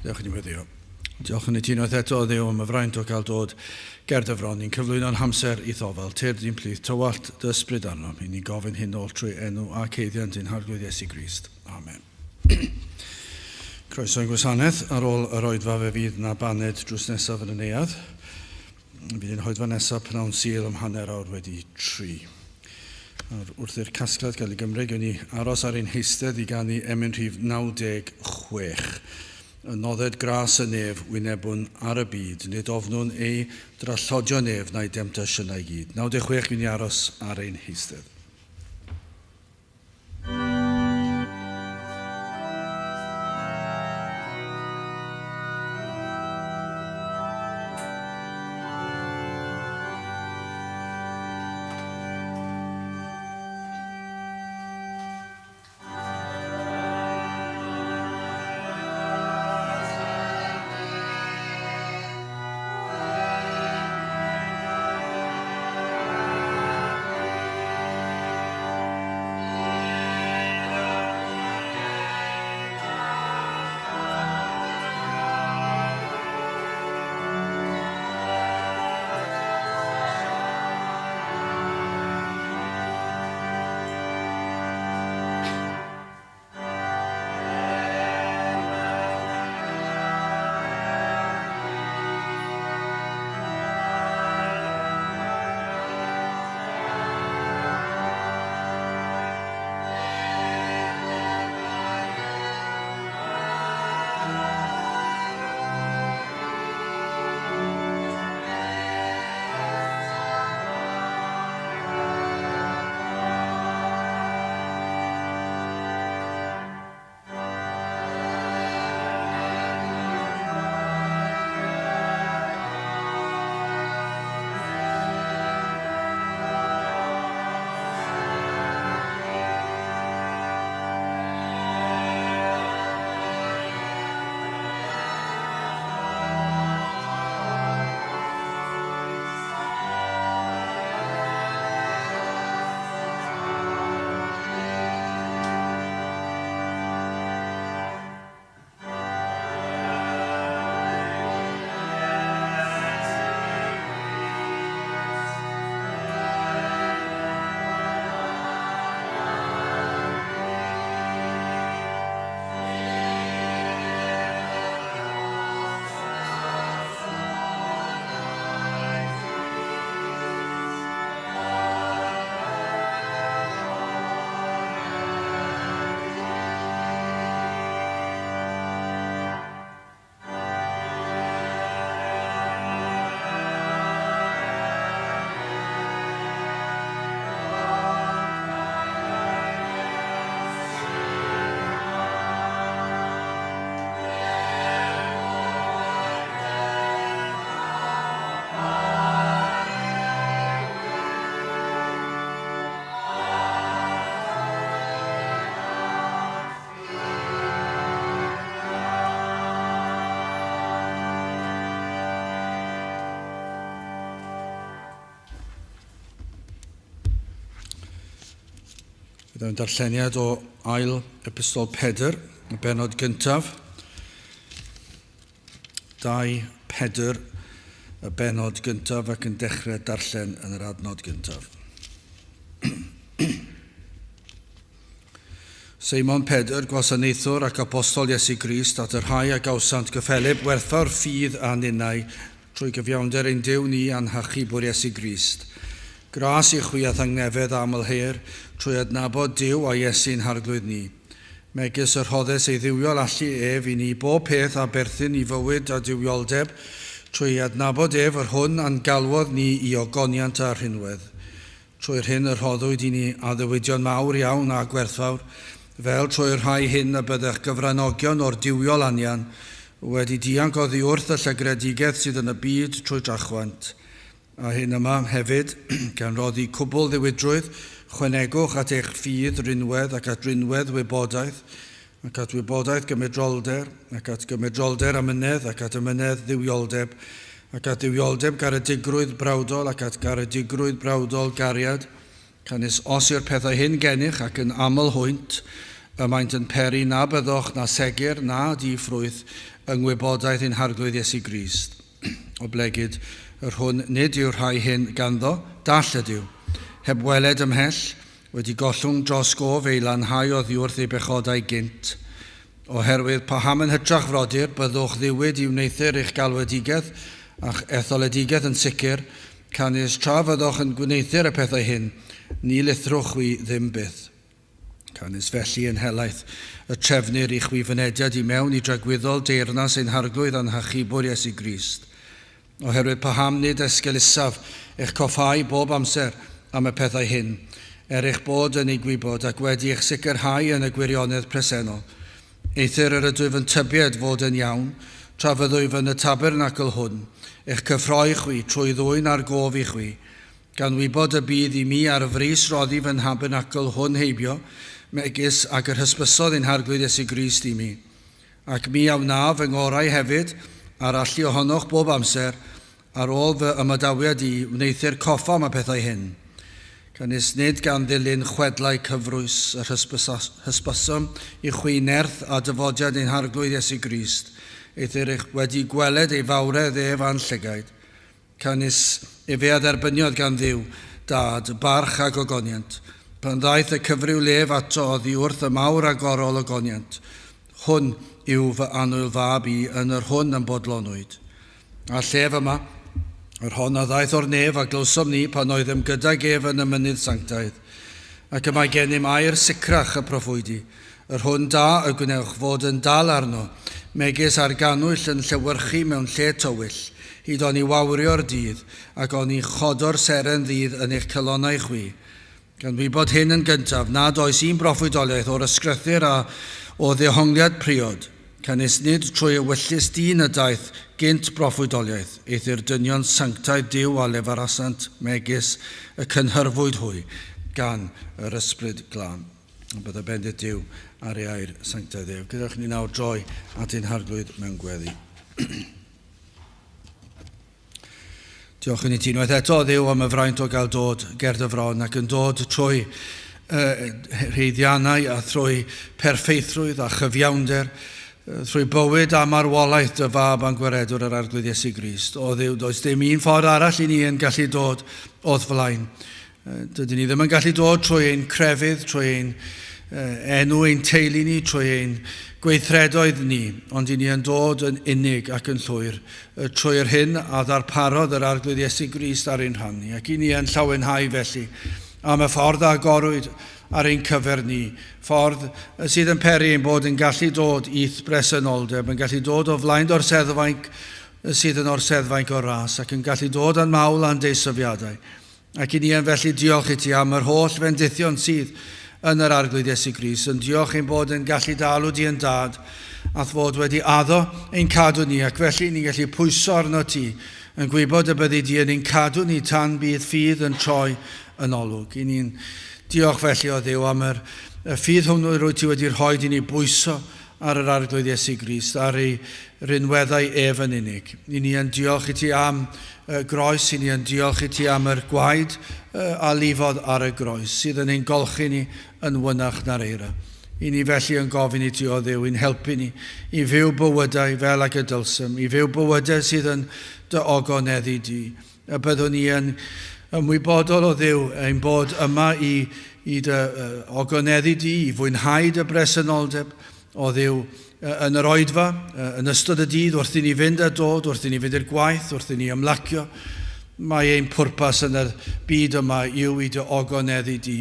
Gadewch i ni weddio. Diolch yn i ti unwaith eto, Dduw, am y fraint o gael dod ger dy fron. Ni'n cyflwyno'n hamser i'th ofal. Tyrd i'n plith, tywallt dy ysbryd arnom. I ni'n gofyn hyn oll trwy enw ac haeddiant ein Harglwydd Iesu Grist. Amen. Croeso i'n gwasanaeth. Ar ôl yr oedfa fe fydd na baned drws nesaf yn y neuadd. Fydd ein hoedfa nesaf pnawn Sul am 3:30. Nawr, wrth i'r casgliad gael ei gymryd, gewn ni aros ar ein heistedd i ganu emyn rhif 96. Y nodded gras y nef wynebwn ar y byd, nid ofnwn ei drallodion ef na'i demtasiynau gyd. 96, gewn ni aros ar ein heistedd. Byddwn darlleniad o ail epistol Pedr, y benod gyntaf. 2 Pedr, y benod gyntaf ac yn dechrau darllen yn yr adnod gyntaf. Seimon Pedr, gwasanaethwr ac apostol Iesu Grist, at y rhai a gawsant gyffelyb werthfawr ffydd a ninnau trwy gyfiawnder ein Duw ni a'n Hachubwr Iesu Grist. Gras i chwi a thangnefedd a amlheir trwy adnabod Duw a Iesu'n Harglwydd ni. Megis y rhoddes ei dduwiol allu ef i ni bob peth a berthyn i fywyd a duwioldeb, trwy ei adnabod ef yr hwn a'n galwodd ni i ogoniant a rhinwedd. Trwy'r hyn y rhoddwyd i ni addewidion mawr iawn a gwerthfawr, fel trwy'r rhai hyn y byddech gyfranogion o'r duwiol anian, wedi dianc oddi wrth y llygredigaeth sydd yn y byd trwy drachwant. A hyn yma, hefyd, gan roddi cwbl ddiwydrwydd, chwanegwch at eich ffydd rinwedd ac at rinwedd wybodaeth, ac at wybodaeth gymedrolder, ac at gymedrolder amynedd, ac at amynedd dduwioldeb, ac at dduwioldeb garedigrwydd brawdol, ac at garedigrwydd brawdol gariad, canys os yw'r pethau hyn gennych ac yn aml hwynt, Y maent yn peri na byddwch na segur na di-ffrwyth yng ngwybodaeth ein Harglwydd Iesu Grist. Oblegid yr hwn nid yw'r rhai hyn ganddo, dall ydyw, heb weled ymhell, wedi gollwng dros gof ei lanhau oddiwrth ei bechodau gynt. Oherwydd paham yn hytrach, frodyr, byddwch ddiwyd i wneuthur eich galwedigaeth a'ch etholedigaeth yn sicr, canys tra fyddwch yn gwneuthur y pethau hyn, ni lithrwch chwi ddim byth. Canys felly yn helaeth y trefnir i chwi fynediad i mewn i dragwyddol deyrnas ein Harglwydd a'n Hachubwr Iesu Grist. Oherwydd paham nid esgelusaf eich coffáu bob amser am y pethau hyn, er eich bod yn eu gwybod ac wedi eich sicrhau yn y gwirionedd presennol? Eithr yr ydwyf yn tybied fod yn iawn, tra fyddwyf yn y tabernacl hwn, eich cyffroi chwi trwy ddwyn ar gof i chwi, gan wybod y bydd i mi ar frys roddi fy nhabernacl hwn heibio, megis ag yr hysbysodd ein Harglwydd Iesu Grist i mi. Ac mi a wnaf fy ngorau hefyd, a'r allu ohonoch bob amser, ar ôl fy ymadawiad i, wneuthur coffa am y pethau hyn. Canys nid gan ddilyn chwedlau cyfrwys yr hysbysom i chwi nerth a dyfodiad ein Harglwydd Iesu Grist, eithr eich wedi gweled ei fawredd ef a'n llygaid. Canys efe a dderbyniodd gan Dduw, Dad, barch a gogoniant, pan ddaeth y cyfryw lef ato oddi wrth y mawr agorol ogoniant, Hwn yw fy annwyl fab i, yn yr hwn y'm bodlonwyd. A'r llef yma, yr hon a ddaeth o'r nef a glywsom ni pan oeddem gydag ef yn y mynydd sanctaidd. Ac y mae gennym air sicrach y proffwydi, yr hwn da y gwnewch fod yn dal arno, megis ar gannwyll yn llewyrchu mewn lle tywyll, hyd oni wawrio'r dydd, ac oni chodo'r seren ddydd yn eich calonnau chwi. Gan wybod hyn yn gyntaf, nad oes un broffwydoliaeth o'r Ysgrythur a o ddehongliad priod, canys nid trwy ewyllys dyn y daeth gynt broffwydoliaeth, eithr dynion sanctaidd Duw a lefarasant megis y cynhyrfwyd hwy gan yr Ysbryd Glân. A bydda bendith Duw ar ei air sanctaidd ef. Gadewch ni nawr droi at ein Harglwydd mewn gweddi. Diolch i ti unwaith eto, Dduw, am y fraint o gael dod ger dy fron ac yn dod trwy rheiddiannau a thrwy perffeithrwydd a chyfiawnder, trwy bywyd a marwolaeth dy fab a'n gwaredwr yr Arglwydd Iesu Grist. O Dduw, does dim un ffordd arall i ni yn gallu dod o'th flaen. Dydyn ni ddim yn gallu dod trwy ein crefydd, trwy ein enw ein teulu ni, trwy ein gweithredoedd ni, ond i ni yn dod yn unig ac yn llwyr trwy'r hyn a ddarparodd yr Arglwydd Iesu Grist ar ein rhan ni. Ac i ni yn llawenhau felly am y ffordd a agorwyd ar ein cyfer ni, ffordd sydd yn peri ein bod yn gallu dod i'th bresenoldeb, yn gallu dod o flaen d'orseddfainc sydd yn orseddfainc o ras, ac yn gallu dod â'n mawl a'n deisyfiadau. Ac i ni yn felly diolch i ti am yr holl fendithion sydd yn yr Arglwydd Iesu Grist, yn diolch ein bod yn gallu dy alw di yn Dad, a'th fod wedi addo ein cadw ni, ac felly ni'n gallu pwyso arno ti, yn gwybod y byddi di yn ein cadw ni tan bydd ffydd yn troi yn olwg. I ni'n diolch felly o Dduw am yr, y ffydd hwnnw rwyt ti wedi rhoi i ni bwyso ar yr Arglwydd Iesu Grist, ar ei rinweddau ef yn unig. I ni yn diolch i ti am y groes, i ni yn diolch i ti am yr gwaed a lifodd ar y groes, sydd yn ein golchi ni yn wynach na'r eira. I ni felly yn gofyn i ti, o Dduw, i'n helpu ni i fyw bywydau fel ag y dylsem, i fyw bywydau sydd yn dy ogoneddu di. Y byddwn ni yn ymwybodol o Dduw ein bod yma i, i dy ogoneddu di, i fwynhau dy bresenoldeb o Dduw yn yr oedfa, yn ystod y dydd, wrth i ni fynd a dod, wrth i ni fynd i'r gwaith, wrth i ni ymlacio. Mae ein pwrpas yn y byd yma yw i dy ogoneddu di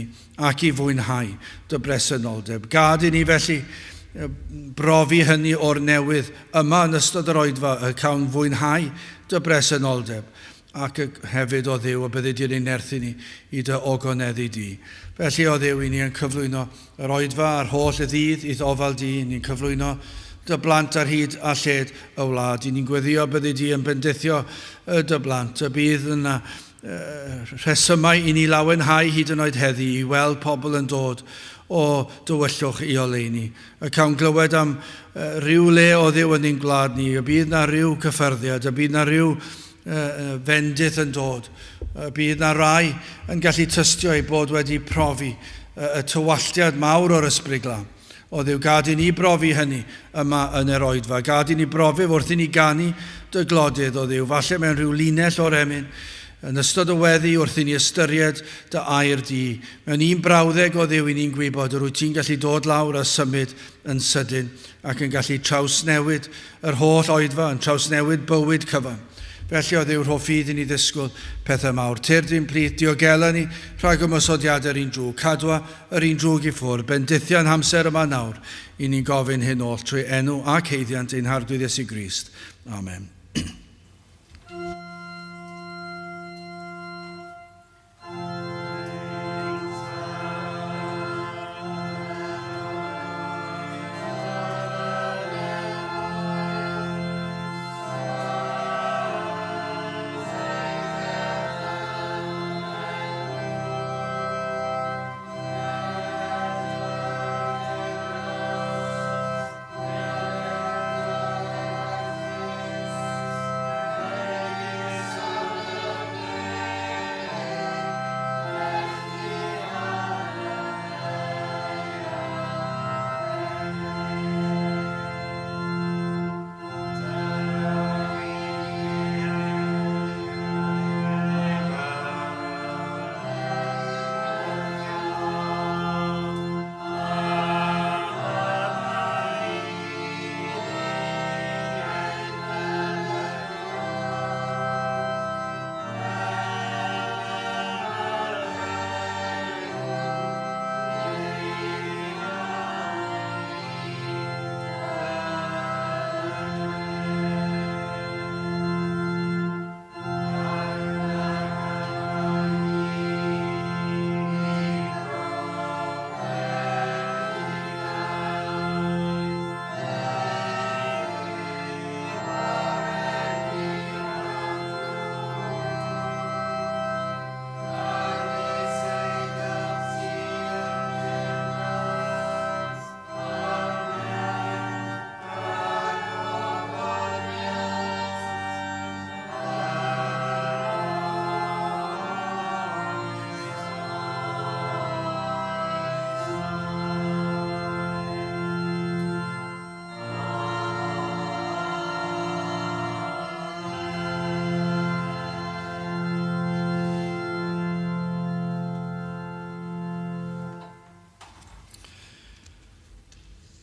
ac i fwynhau dy bresenoldeb. Gad i ni felly brofi hynny o'r newydd yma yn ystod yr oedfa, y cawn fwynhau dy bresenoldeb, ac hefyd, o Dduw, y byddi di'n ein nerthu ni i dy ogoneddu di. Felly, o Dduw, i ni yn cyflwyno yr oedfa a'r holl y ddydd i'th ofal di, i ni'n cyflwyno dy blant ar hyd a lled y wlad. I ni'n gweddio byddi di yn bendithio dy blant, y bydd yna rhesymau i ni lawenhau hyd yn oed heddi i weld pobl yn dod o dywyllwch i oleuni. Y cawn glywed am ryw le o Dduw yn ein gwlad ni, y bydd na ryw cyffyrddiad, y bydd na ryw fendith yn dod, y bydd na rai yn gallu tystio eu bod wedi profi y tywalltiad mawr o'r Ysbryd Glân. O Dduw, gad i ni brofi hynny yma yn yr oedfa. Gad i ni brofi wrth i ni ganu dy glodydd, o Dduw, falle mewn rhyw linell o'r emyn, yn ystod y weddi wrth i ni ystyried dy air di. Mewn un brawddeg, o Dduw, i ni'n gwybod yr wyt ti'n gallu dod lawr a symud yn sydyn ac yn gallu trawsnewid yr holl oedfa, yn trawsnewid bywyd cyfan. Felly, o Dduw, rho ffydd i ni ddisgwyl pethau mawr. Tyrd i'n plith, diogela ni rhag ymosodiadau'r un drwg. Cadwa yr un drwg i ffwrdd. Bendithia'n hamser yma nawr. I ni'n gofyn hyn oll trwy enw ac haeddiant ein Harglwydd Iesu Grist. Amen.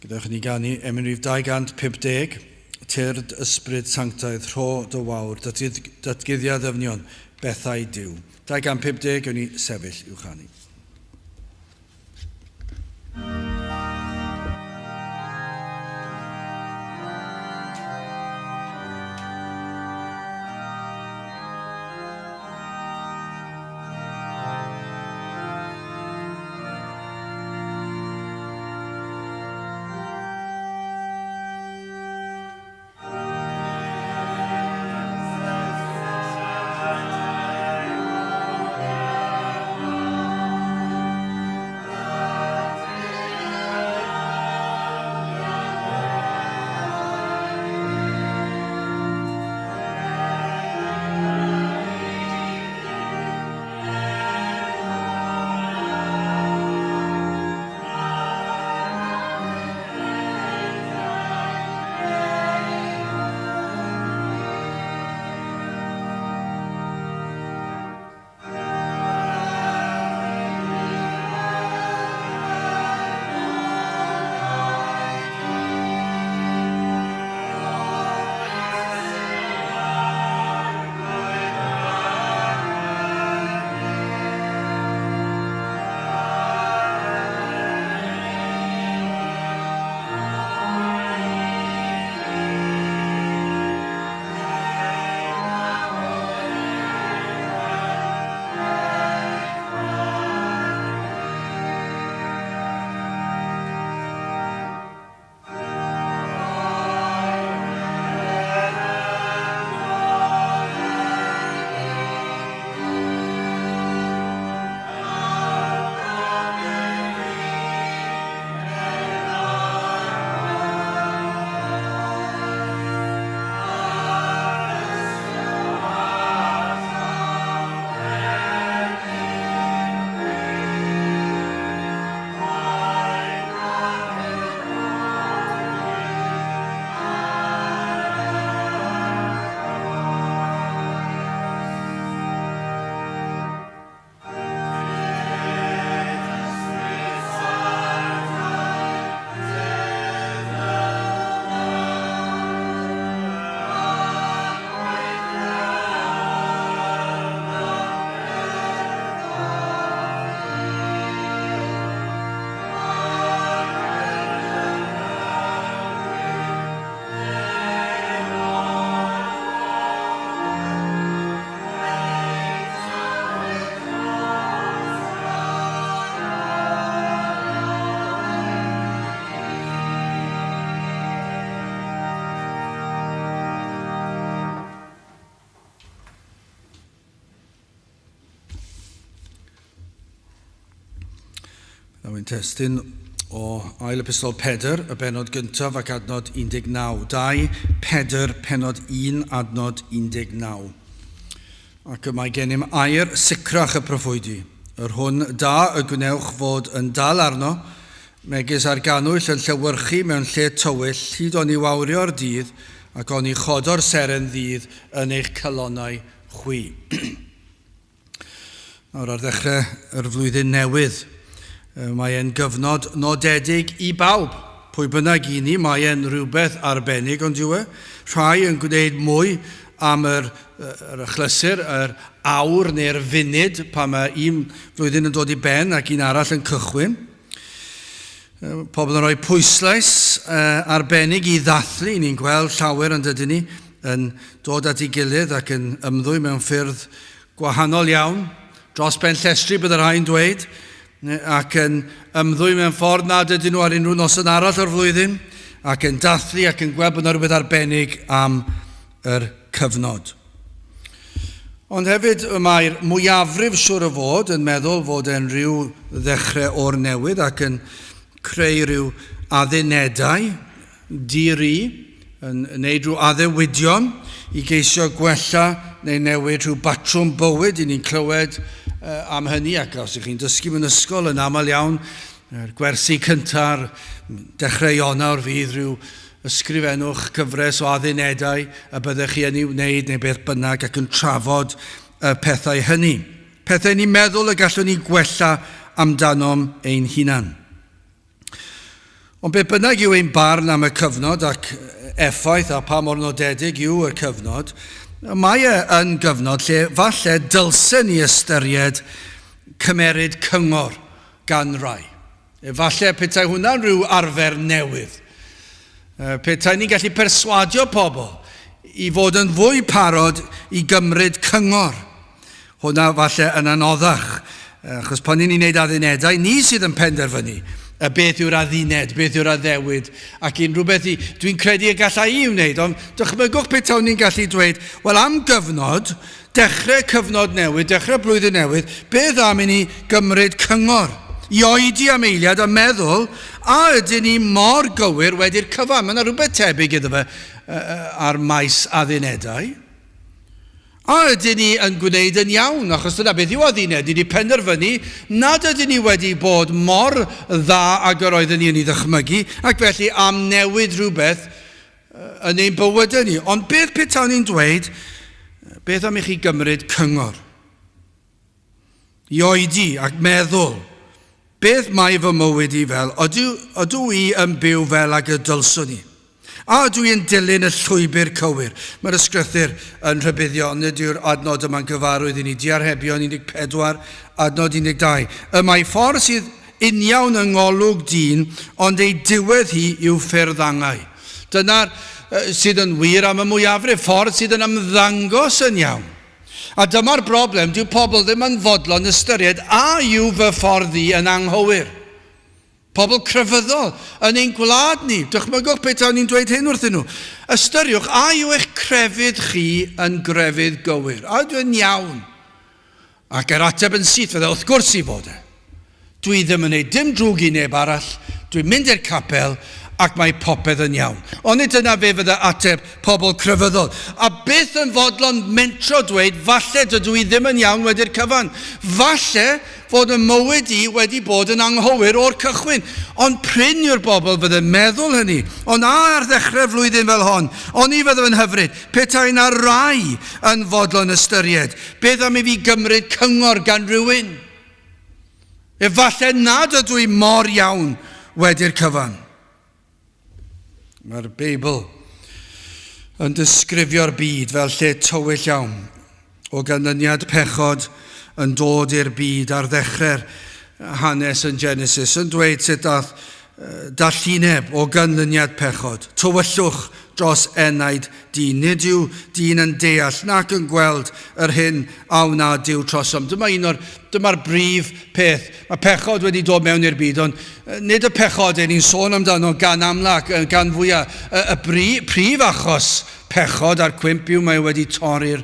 Gadewch i ni ganu emyn rhif 250, Tyrd Ysbryd Sanctaidd, rho dy wawr, datguddia ddyfnion, bethau Duw. 250, gawn ni sefyll i'w chanu. Ein testun o Ail Epistol Pedr, y bennod gyntaf ac adnod 19. 2 Pedr, pennod 1, adnod 19. Ac y mae gennym air sicrach y proffwydi, yr hwn da y gwnewch fod yn dal arno, megis ar gannwyll yn llewyrchu mewn lle tywyll, hyd oni wawrio'r dydd, ac oni chodo'r seren ddydd yn eich calonnau chwi. Nawr ar ddechrau yr flwyddyn newydd, mae e'n gyfnod nodedig i bawb. Pwy bynnag i ni, mae e'n rhywbeth arbennig, ond yw e? Rhai yn gwneud mwy am yr, yr achlysur, yr awr neu'r funud pan mae un flwyddyn yn dod i ben ac un arall yn cychwyn. Pobl yn rhoi pwyslais arbennig i ddathlu, ni'n gweld llawer yn dydyn ni, yn dod at ei gilydd ac yn ymddwyn mewn ffyrdd gwahanol iawn, dros ben llestri bydd y rhai'n dweud, ac yn ymddwyn mewn ffordd nad ydyn nhw ar unrhyw noson arall o'r flwyddyn, ac yn dathlu ac yn gweld bod yna rhywbeth arbennig am yr cyfnod. Ond hefyd y mae'r mwyafrif siwr o fod yn meddwl fod e'n rhyw ddechrau o'r newydd ac yn creu rhyw addunedau di-ri, yn wneud rhyw addewidion i geisio gwella neu newid rhyw batrwm bywyd. I ni'n clywed am hynny ac os ych chi'n dysgu mewn ysgol yn aml iawn, yr gwersi cyntaf, dechrau Ionawr fydd rhyw ysgrifennwch cyfres o addunedau y byddech chi yn ei wneud neu beth bynnag ac yn trafod y pethau hynny. Pethau ni'n meddwl y gallwn ni gwella amdanom ein hunan. Ond beth bynnag yw ein barn am y cyfnod ac effaith a pa mor nodedig yw y cyfnod, mae e yn gyfnod lle falle dylsen ni ystyried cymeryd cyngor gan rai. Efallai petai hwnna'n rhyw arfer newydd. Petai ni'n gallu perswadio pobl i fod yn fwy parod i gymryd cyngor. Hwnna falle yn anoddach, achos pan ni'n wneud addunedau, ni sydd yn penderfynu y beth yw'r adduned, beth yw'r addewid, ac unrhyw beth i, dwi'n credu y gallai i wneud, ond dychmygwch petawn ni'n gallu dweud, wel am gyfnod, dechrau cyfnod newydd, dechrau blwyddyn newydd, beth am i ni gymryd cyngor, i oedi am eiliad a meddwl, a ydyn ni mor gywir wedi'r cyfan? Mae yna rhywbeth tebyg iddo fe ar maes addunedau. A ydyn ni yn gwneud yn iawn? Achos dyna beth yw adduned. Ni wedi penderfynu nad ydyn ni wedi bod mor dda ag yr oedden ni yn ei ddychmygu, ac felly am newid rhywbeth yn ein bywydau ni. Ond beth petawn ni'n dweud, beth am i chi gymryd cyngor? I oedi ac meddwl, beth mae fy mywyd i fel? Ydw, ydw i yn byw fel ag y dylswn i? A ydw i yn dilyn y llwybr cywir? Mae'r ysgrythur yn rhybuddio, ond nid yw'r adnod yma'n gyfarwydd i ni. Diarhebion 14, adnod 12. Y mae ffordd sydd uniawn yng ngolwg dyn, ond ei diwedd hi yw ffyrdd angau. Dyna'r sydd yn wir am y mwyafrif, ffordd sydd yn ymddangos yn iawn. A dyma'r broblem, dyw pobl ddim yn fodlon ystyried a yw fy ffordd i yn anghywir. Pobl crefyddol yn ein gwlad ni, dychmygwch petawn ni'n dweud hyn wrthyn nhw. Ystyriwch, a yw eich crefydd chi yn grefydd gywir? A yw e'n iawn? Ac yr ateb yn syth fydde, wrth gwrs i fod e. Dwi ddim yn gwneud dim drwg i neb arall, dwi'n mynd i'r capel ac mae popeth yn iawn. Onid dyna fe fydde ateb pobl crefyddol? A byth yn fodlon mentro dweud, falle dydw i ddim yn iawn wedi'r cyfan. Falle fod y mywyd i wedi bod yn anghywir o'r cychwyn. Ond prin yw'r bobl fydde'n meddwl hynny. Ond ar ddechrau'r flwyddyn fel hon, oni fydde fe'n hyfryd petai 'na rai yn fodlon ystyried, beth am i fi gymryd cyngor gan rywun? Efallai nad ydw i mor iawn wedi'r cyfan. Mae'r Beibl yn disgrifio'r byd fel lle tywyll iawn o ganlyniad pechod yn dod i'r byd ar ddechrau'r hanes yn Genesis yn dweud sut dath dallineb o ganlyniad pechod, tywyllwch dros enaid dyn. Nid yw dyn yn deall nac yn gweld yr hyn a wna Duw trosom. Dyma un o'r, dyma'r brif peth. Mae pechod wedi dod mewn i'r byd, ond nid y pechodau ni'n sôn amdano gan amla, gan fwyaf. Y, y bri, prif achos pechod a'r cwymp yw mae wedi torri'r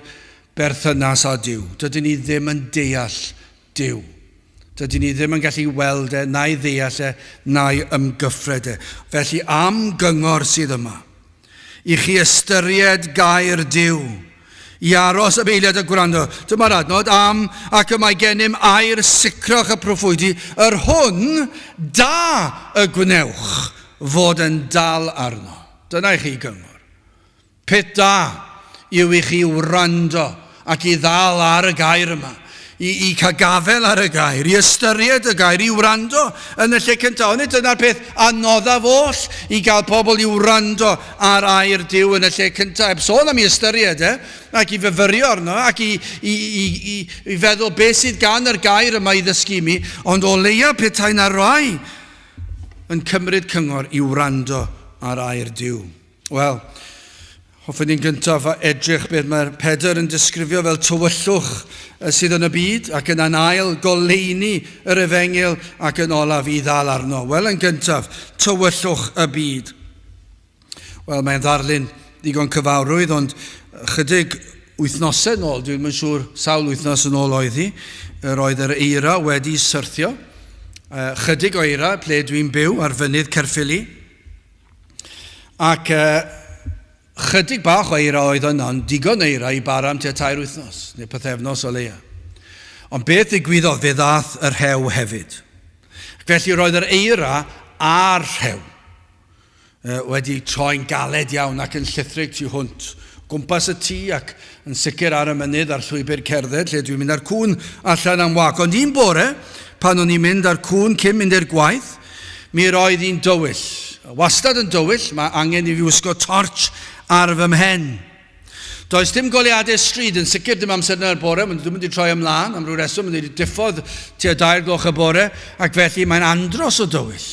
berthynas â Duw. Dydyn ni ddim yn deall Duw. Dydyn ni ddim yn gallu weld e, na'i ddeall e, na'i ymgyffred e. Felly am gyngor sydd yma, i chi ystyried gair Duw, i aros am eiliad a gwrando. Dyma'r adnod, am ac y mae gennym air sicrach y proffwydi, yr hwn da y gwnewch fod yn dal arno. Dyna i chi gyngor. Peth da yw i chi wrando ac i ddal ar y gair yma, i, i cael gafael ar y gair, i ystyried y gair, i wrando yn y lle cyntaf. Onid dyna'r peth anoddaf oll, i gael pobl i wrando ar air Duw yn y lle cyntaf, heb sôn am i ystyried e, ac i fyfyrio arno, ac i, i, i, i, i feddwl beth sydd gan yr gair yma i ddysgu mi, ond o leia petai na rai yn cymryd cyngor i wrando ar air Duw. Wel, hoffwn i'n gyntaf edrych beth mae'r Pedr yn disgrifio fel tywyllwch sydd yn y byd, ac yna'n ail goleuni yr efengyl ac yn olaf i ddal arno. Wel, yn gyntaf, tywyllwch y byd. Wel, mae'n ddarlun ddigon cyfarwydd, ond chydig wythnosau yn ôl, dwi'n yn siŵr sawl wythnos yn ôl oedd hi, yr oedd yr eira wedi syrthio. Chydig o eira ple dwi'n byw ar fynydd Caerffili. Ac uh, chydig bach o eira oedd yno, ond digon eira i bara am tua tair wythnos, neu pythefnos o leia. Ond beth ddigwyddodd, fe ddath y rhew hefyd. Felly roedd yr eira a'r rhew wedi troi'n galed iawn ac yn llithrig tu hwnt. Gwmpas y tŷ ac yn sicr ar y mynydd a'r llwybr cerdded lle dwi'n mynd â'r cŵn allan am wag. Ond un bore, pan o'n i'n mynd â'r cŵn cyn mynd i'r gwaith, Mi roedd hi'n dywyll. Wastad yn dywyll, mae angen i fi wisgo torch ar fy mhen. Does dim goleuadau stryd, yn sicr dim amser yna'r bore, maen nhw wedi troi ymlaen am ryw reswm, maen nhw wedi diffodd tua dair gloch y bore, ac felly mae'n andros o dywyll.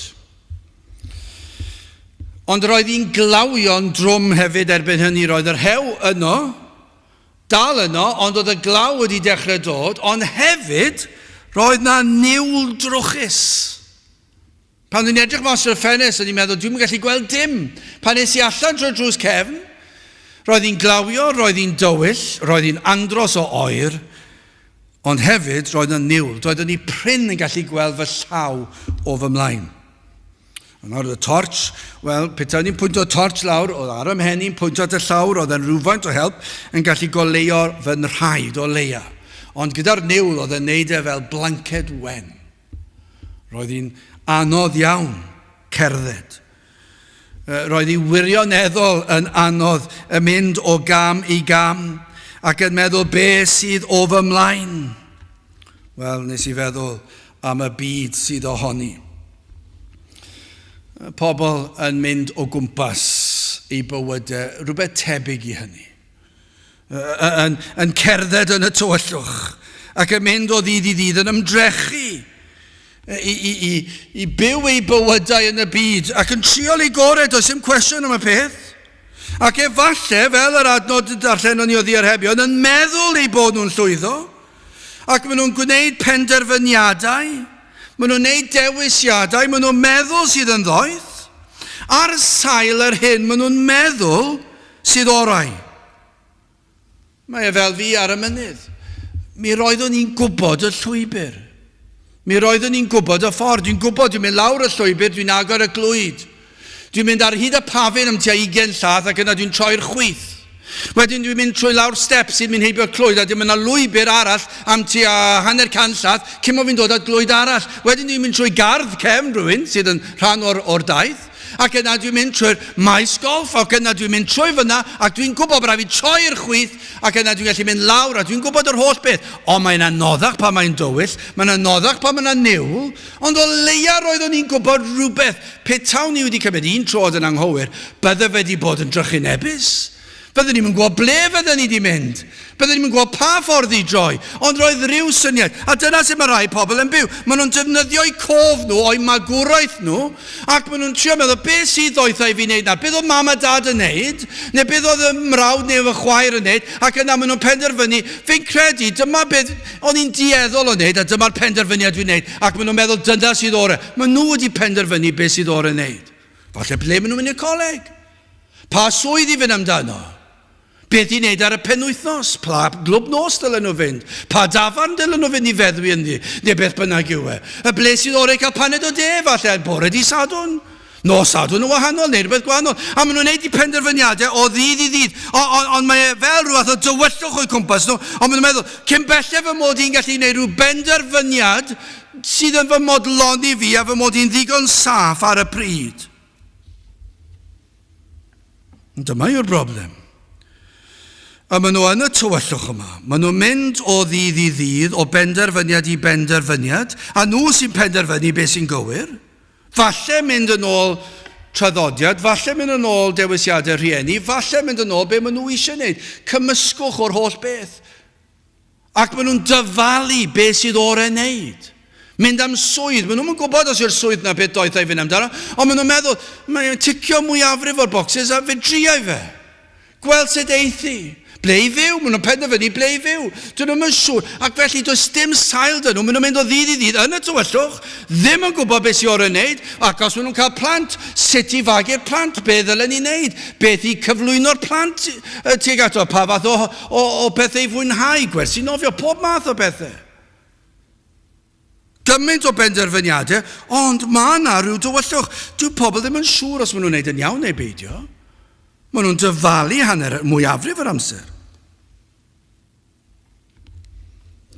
Ond roedd hi'n glawio'n drwm hefyd erbyn hynny, roedd yr hew yno, dal yno, ond oedd y glaw wedi dechrau dod, ond hefyd roedd na niwl drwchus. Pan o'n i'n edrych mas o'r ffenest, o'n i'n meddwl, dwi'm yn gallu gweld dim. Pan es i allan trwy'r drws cefn, roedd hi'n glawio, roedd hi'n dywyll, roedd hi'n andros o oer, ond hefyd roedd yna niwl. Doeddwn i prin yn gallu gweld fy llaw o fy mlaen. Ond nawr y torch, wel, petai ni'n pwyntio torch lawr, oedd ar ym mhen i'n pwyntio at y llawr, oedd e'n rhywfaint o help yn gallu goleuo fy nhraed o leia. Ond gyda'r niwl, oedd e'n neud e fel blanced wen. Roedd hi'n anodd iawn cerdded. Roedd hi wirioneddol yn anodd y mynd o gam i gam ac yn meddwl be sydd o fy mlaen. Wel, nes i feddwl am y byd sydd ohoni. Pobl yn mynd o gwmpas eu bywydau, rhywbeth tebyg i hynny. Yn, yn cerdded yn y tywyllwch ac yn mynd o ddydd i ddydd yn ymdrechu i, i, i, i byw eu bywydau yn y byd ac yn triol eu gorau, does dim cwestiwn am y peth. Ac efallai, fel yr adnod darllenon ni o ddiarhebion, yn meddwl eu bod nhw'n llwyddo, ac maen nhw'n gwneud penderfyniadau, maen nhw'n gwneud dewisiadau, maen nhw'n meddwl sydd yn ddoeth, ar sail yr hyn maen nhw'n meddwl sydd orau. Mae e fel fi ar y mynydd. Mi roeddwn i'n gwybod y llwybr. Mi roeddwn i'n gwybod y ffordd. Dwi'n gwybod, dwi'n mynd lawr y llwybr, dwi'n agor y glwyd. Dwi'n mynd ar hyd y pafin am tua 20 llath ac yna dwi'n troi'r chwith. Wedyn dwi'n mynd trwy lawr step sy'n mynd heibio'r clwyd a dim yna lwybr arall am tua hanner can llath cyn mo fi'n dod at glwyd arall. Wedyn dwi'n mynd trwy gardd cefn rhywun sydd yn rhan o'r, or daith. Ac yna dwi'n mynd trwy'r maes golff, ac yna dwi'n mynd trwy fyna, ac dwi'n gwybod bod rhaid fi troi i'r chwith, ac yna dwi'n gallu mynd lawr, a dwi'n gwybod yr holl beth. Ond mae'n anoddach pan mae'n dywyll, mae'n anoddach pan mae'n niwl, ond o leia roeddwn i'n gwybod rhywbeth. Petawn i wedi cymryd un troad yn anghywir, bydde fe wedi bod yn drychinebus. Byddwn ni'm yn gwybod ble fydden ni wedi mynd. Byddwn ni'm yn gwybod pa ffordd i droi. Ond roedd rhyw syniad. A dyna sut mae rhai pobl yn byw. Maen nhw'n defnyddio'u cof nhw, o'u magwraeth nhw, ac maen nhw'n trio meddwl, beth sydd ddoetha i fi wneud nawr? Beth oedd mam a dad yn wneud? Neu beth oedd y mrawd neu fy chwaer yn wneud? Ac yna maen nhw'n penderfynu, fi'n credu, dyma beth o'n i'n dueddol o wneud, a dyma'r penderfyniad dwi'n wneud. Ac maen nhw'n meddwl, dyna sydd orau. Maen nhw wedi penderfynu beth sydd orau wneud. Falle ble maen nhw'n mynd i'r coleg. Pa swydd i fynd amdano? Beth i wneud ar y penwythnos? Pa glwb nos dylen nhw fynd? Pa dafarn dylen nhw fynd i feddwi ynddi? Neu beth bynnag yw e. Y ble sydd orau cael paned o de, falle, bore di Sadwrn? Nos Sadwrn yn wahanol, neu rhywbeth gwahanol. A maen nhw'n gwneud eu penderfyniadau o ddydd i ddydd. Ond on, mae e fel rhyw fath o dywyllwch o'u cwmpas nhw. Ond maen nhw'n meddwl, cyn belled fy mod i'n gallu gwneud rhyw benderfyniad sydd yn fy modloni fi a fy mod i'n ddigon saff ar y pryd. Dyma yw'r broblem. A maen nhw yn y tywyllwch yma. Maen nhw'n mynd o ddydd i ddydd, o benderfyniad i benderfyniad, a nhw sy'n penderfynu beth sy'n gywir. Falle mynd yn ôl traddodiad, falle mynd yn ôl dewisiadau rhieni, falle mynd yn ôl be maen nhw eisiau gwneud. Cymysgwch o'r holl beth. Ac maen nhw'n dyfalu beth sydd orau wneud. Mynd am swydd. Maen nhw'n gwybod os yw'r swydd na beth doeth i fynd amdano, ond maen nhw'n meddwl, mae'n ticio mwyafrif o'r boxes a fe driai fe. Gweld sut eith hi. Ble i fyw? Maen nhw'n penderfynu ble i fyw. Dyn nhw'n siŵr. Ac felly does dim sail dyn nhw. Maen nhw'n mynd o ddydd i ddydd yn y tywyllwch, ddim yn gwybod beth sy'n orau wneud, ac os maen nhw'n cael plant, sut i fagu'r plant, be ddylen ni wneud, beth i cyflwyno'r plant tuag ato, pa fath o, o, o pethau i fwynhau, gwersi nofio, pob math o bethau. Gymaint o benderfyniadau, ond mae yna rhyw dywyllwch. Dyw pobl ddim yn siŵr os maen nhw'n gwneud yn iawn neu beidio. Maen nhw'n dyfalu hanner mwyafrif yr amser.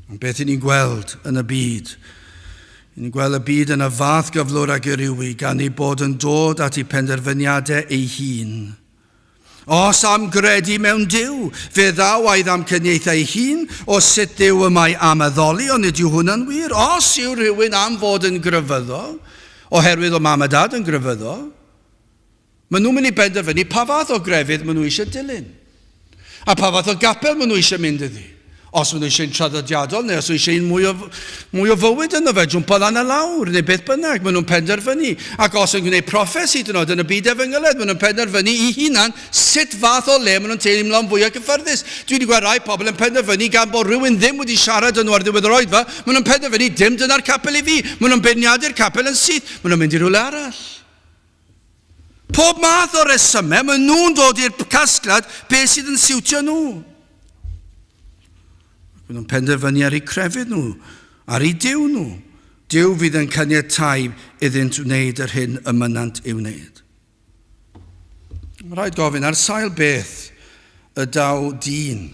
Ond beth i ni'n gweld yn y byd? I ni'n gweld y byd yn y fath gyflwr ag yr yw i, gan ei bod yn dod at ei penderfyniadau ei hun. Os am gredu mewn Duw, fe ddaw a'i ddamcaniaethau ei hun o sut Dduw y mae am addoli, ond nid yw hwnna'n wir. Os yw rhywun am fod yn grefyddol, oherwydd o mam a dad yn grefyddol, maen nhw'n mynd i benderfynu pa fath o grefydd maen nhw eisiau dilyn. A pa fath o gapel maen nhw eisiau mynd iddi. Os maen nhw eisiau un traddodiadol neu os nhw eisiau un mwy o, mwy o fywyd yno fe, jwmpo lan a lawr neu beth bynnag, maen nhw'n penderfynu. Ac os yn gwneud proffes hyd yn oed yn y byd efengylaidd, maen nhw'n penderfynu i hunan sut fath o le maen nhw'n teimlo'n fwyaf cyffyrddus. Dwi wedi gweld rai pobl yn penderfynu gan bod rhywun ddim wedi siarad â nhw ar ddiwedd yr oedfa, maen nhw'n penderfynu dim dyna'r capel i fi. Maen nhw'n beirniadu'r capel yn syth, maen nhw'n mynd i rhywle arall. Pob math o resymau, maen nhw'n dod i'r casgliad beth sydd yn siwtio nhw. Maen nhw'n penderfynu ar eu crefydd nhw, ar eu Duw nhw. Duw fydd yn caniatáu iddynt wneud yr hyn y mynnant ei wneud. Mae rhaid gofyn, ar sail beth y daw dyn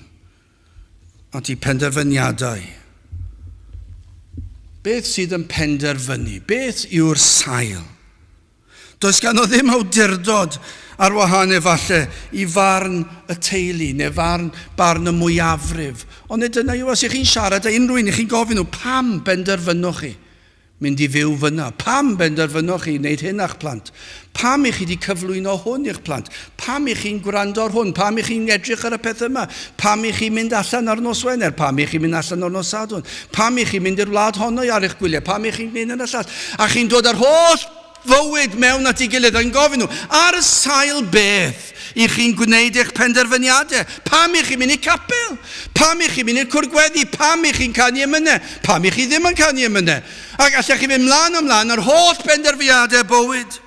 at ei penderfyniadau? Beth sydd yn penderfynu? Beth yw'r sail? Does ganddo ddim awdurdod ar wahân efallai i farn y teulu neu farn, barn y mwyafrif. Ond nid dyna yw, os ych chi'n siarad â unrhyw un, ych chi'n gofyn nhw, pam benderfynoch chi mynd i fyw fyna? Pam benderfynoch chi wneud hyn â'ch plant? Pam i chi wedi cyflwyno hwn i'ch plant? Pam i chi'n gwrando ar hwn? Pam i chi'n edrych ar y peth yma? Pam i chi'n mynd allan ar nos Wener? Pam i chi'n mynd allan ar nos Sadwrn? Pam i chi'n mynd i'r wlad honno ar eich gwyliau? Pam i chi'n gwneud hyn a llall? A chi'n dod â'r holl fywyd mewn at ei gilydd ac yn gofyn nhw, ar y sail beth i chi'n gwneud eich penderfyniadau? Pam i chi'n mynd i'r capel? Pam i chi'n mynd i'r cwr gweddi? Pam i chi'n canu emynau? Pam i chi ddim yn canu emynau? Ac allech chi fynd mlaen a mlaen ar holl benderfyniadau bywyd.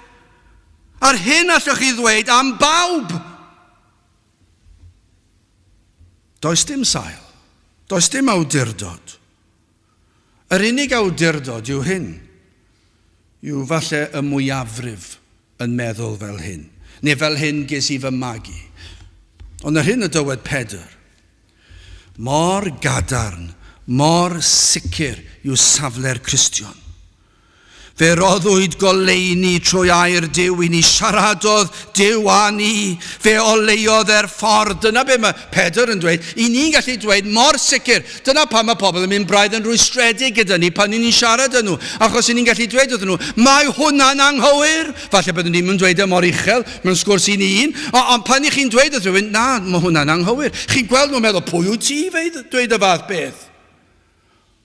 A'r hyn allwch chi ddweud am bawb. Does dim sail. Does dim awdurdod. Yr unig awdurdod yw hyn, yw falle y mwyafrif yn meddwl fel hyn, neu fel hyn ges i fy magu. Ond yr hyn y dywed Pedr, mor gadarn, mor sicr yw safle'r Cristion. Fe roddwyd goleuni trwy air Duw i ni, siaradodd Duw â ni, fe oleuodd e'r ffordd. Dyna be mae Pedr yn dweud. I ni'n gallu dweud mor sicr. Dyna pam mae pobl yn mynd braidd yn rwystredig gyda ni pan ni'n siarad â nhw. Achos i ni'n gallu dweud wrthyn nhw, mae hwnna'n anghywir. Falle byddwn ni'n mynd dweud e mor uchel mewn sgwrs un i un. Ond pan i chi'n dweud wrth rhywun, na, mae hwnna'n anghywir. Chi'n gweld nhw'n meddwl, pwy wyt ti i dweud y fath beth?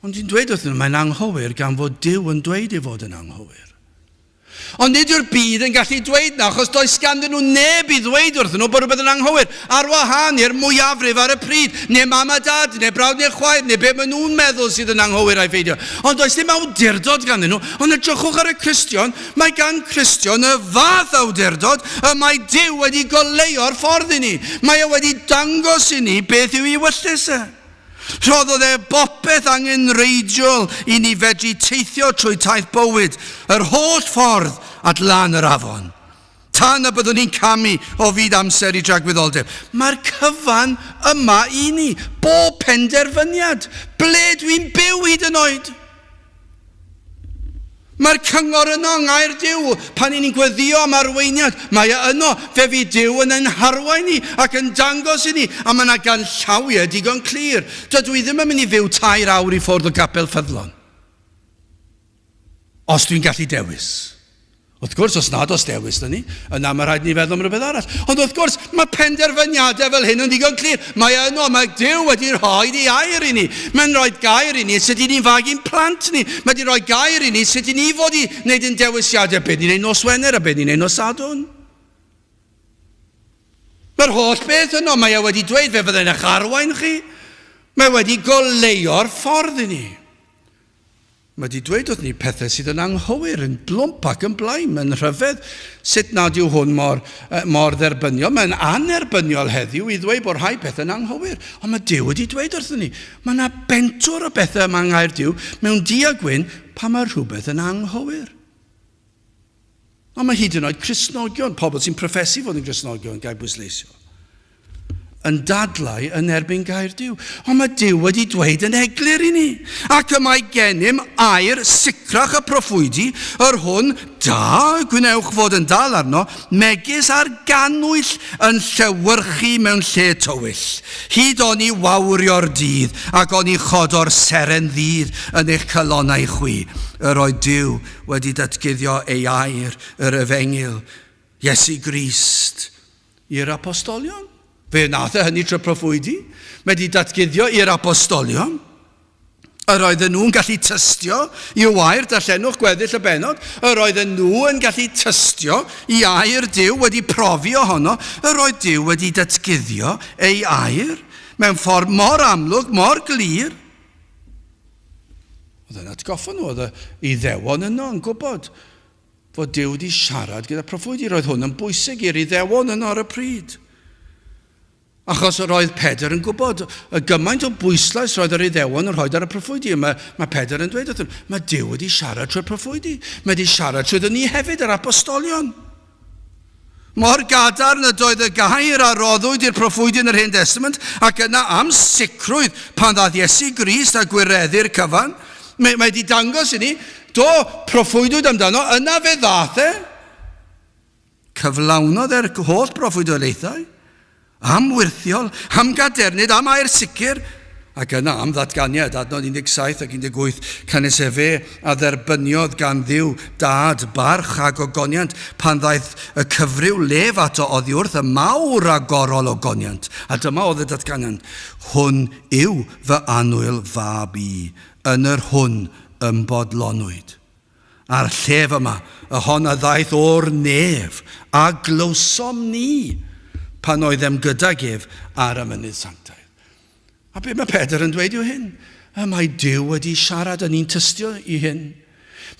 Ond dwi'n dweud wrthyn nhw, mae'n anghywir gan fod Duw yn dweud ei fod yn anghywir. Ond nid yw'r byd yn gallu dweud 'na, achos does ganddyn nhw neb i ddweud wrthyn nhw bod rhywbeth yn anghywir, ar wahân i'r mwyafrif ar y pryd, neu mam a dad, neu brawd neu chwaer, neu be maen nhw'n meddwl sydd yn anghywir ai pheidio. Ond does dim awdurdod ganddyn nhw. Ond edrychwch ar y Cristion, mae gan Cristion y fath awdurdod y mae Duw wedi goleuo'r ffordd i ni. Mae e wedi dangos i ni beth yw ei ewyllys e. Rhoddodd e bopeth angenrheidiol i ni fedru teithio trwy taith bywyd, yr holl ffordd at lan yr afon. Tan y byddwn ni'n camu o fyd amser i dragwyddoldeb. Mae'r cyfan yma i ni, bob penderfyniad, ble dwi'n byw hyd yn oed. Mae'r cyngor yno yng Ngair Duw pan 'y ni'n gweddïo am arweiniad. Mae e yno. Fe fydd Duw yn ein harwain ni ac yn dangos i ni, a mae yna ganllawiau digon clir. Dydw i ddim yn mynd i fyw tair awr i ffwrdd o gapel ffyddlon. Os dwi'n gallu dewis. Wrth gwrs, os nad oes dewis 'da ni, yna mae rhaid ni feddwl am rhywbeth arall. Ond wrth gwrs, mae penderfyniadau fel hyn yn ddigon clir. Mae yno, mae Duw wedi rhoi ei air i ni. Mae'n rhoi gair i ni sut i ni'n fagu'n plant ni. Mae wedi rhoi gair i ni sut i ni fod i wneud ein dewisiadau, beth ni'n neud nos Wener a beth ni'n neud nos Sadwrn. Mae'r holl beth yno, mae e wedi dweud fe fyddai'n eich arwain chi. Mae wedi goleuo'r ffordd i ni. Mae wedi dweud wrth ni pethau sydd yn anghywir, yn blwmp ac yn blaen. Mae'n rhyfedd sut nad yw hwn mor, mor dderbyniol. Mae'n annerbyniol heddiw i ddweud bod rhai pethau'n anghywir. Ond mae Duw wedi dweud wrthyn ni. Mae yna bentwr o bethau yma yng Nghaer Duw mewn du a gwyn pan mae rhywbeth yn anghywir. Ond mae hyd yn oed Cristnogion, pobl sy'n proffesu fod yn Gristnogion, gael bwysleisio, yn dadlau yn erbyn gair Duw. Ond mae Duw wedi dweud yn eglur i ni, ac y mae gennym air sicrach y proffwydi, yr hwn da gwnewch fod yn dal arno, megis ar gannwyll yn llewyrchu mewn lle tywyll, hyd oni wawrio'r dydd, ac oni chodo'r seren ddydd yn eich calonnau chwi. Yr oedd Duw wedi datguddio ei air, yr efengyl, Iesu Grist, i'r apostolion. Fe wnaeth e hynny trwy proffwydi. Mae wedi datguddio i'r apostolion. Yr oedden nhw'n gallu tystio i'w air, darllenwch gweddill y bennod, yr oedden nhw yn gallu tystio i air Duw wedi profi ohono, yr oedd Duw wedi datguddio ei air mewn ffordd mor amlwg, mor glir. Oedd e'n atgoffa nhw, oedd y Iddewon yno yn gwybod fod Duw wedi siarad gyda proffwydi. Roedd hwn yn bwysig i'r Iddewon yno ar y pryd. Achos yr oedd Pedr yn gwybod y gymaint o bwyslais roedd yr Iddewon yn rhoi ar y proffwydi. Mae, mae Pedr yn dweud wrthyn mae Duw wedi siarad trwy'r proffwydi. Mae wedi siarad trwy ni hefyd, yr apostolion. Mor gadarn ydoedd y gair a roddwyd i'r proffwydi yn yr Hen Destament, ac yna am sicrwydd pan ddaeth Iesu Grist a gwireddu'r cyfan. Mae, mae wedi dangos i ni, do, proffwydwyd amdano, yna fe ddaeth e. Cyflawnodd e'r holl broffwydoliaethau. Am wyrthiol, am gadernid, am air sicr, ac yna am ddatganiad, adnod 17 ac 18, canys efe a dderbyniodd gan Dduw Dad barch a gogoniant pan ddaeth y cyfryw lef ato oddi wrth y mawr ragorol ogoniant. A dyma oedd y datganiad, Hwn yw fy annwyl fab i, yn yr hwn y'm bodlonwyd. A'r llef yma, y hon a ddaeth o'r nef, a glywsom ni pan oeddem gydag ef ar y mynydd sanctaidd. A be mae Pedr yn dweud yw hyn? Y mae Duw wedi siarad a ni'n tystio i hyn.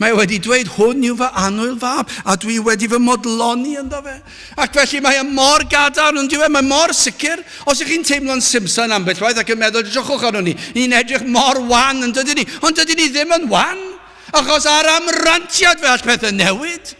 Mae wedi dweud, hwn yw fy annwyl fab, a dwi wedi fy modloni ynddo fe. Ac felly mae e mor gadarn yn diwedd, mae mor sicr. Os ych chi'n teimlo'n simsan ambell waith ac yn meddwl, drychwch arno ni, ni'n edrych mor wan yn dydyn ni, ond dydyn ni ddim yn wan. Achos ar amrantiad fe all pethau newid.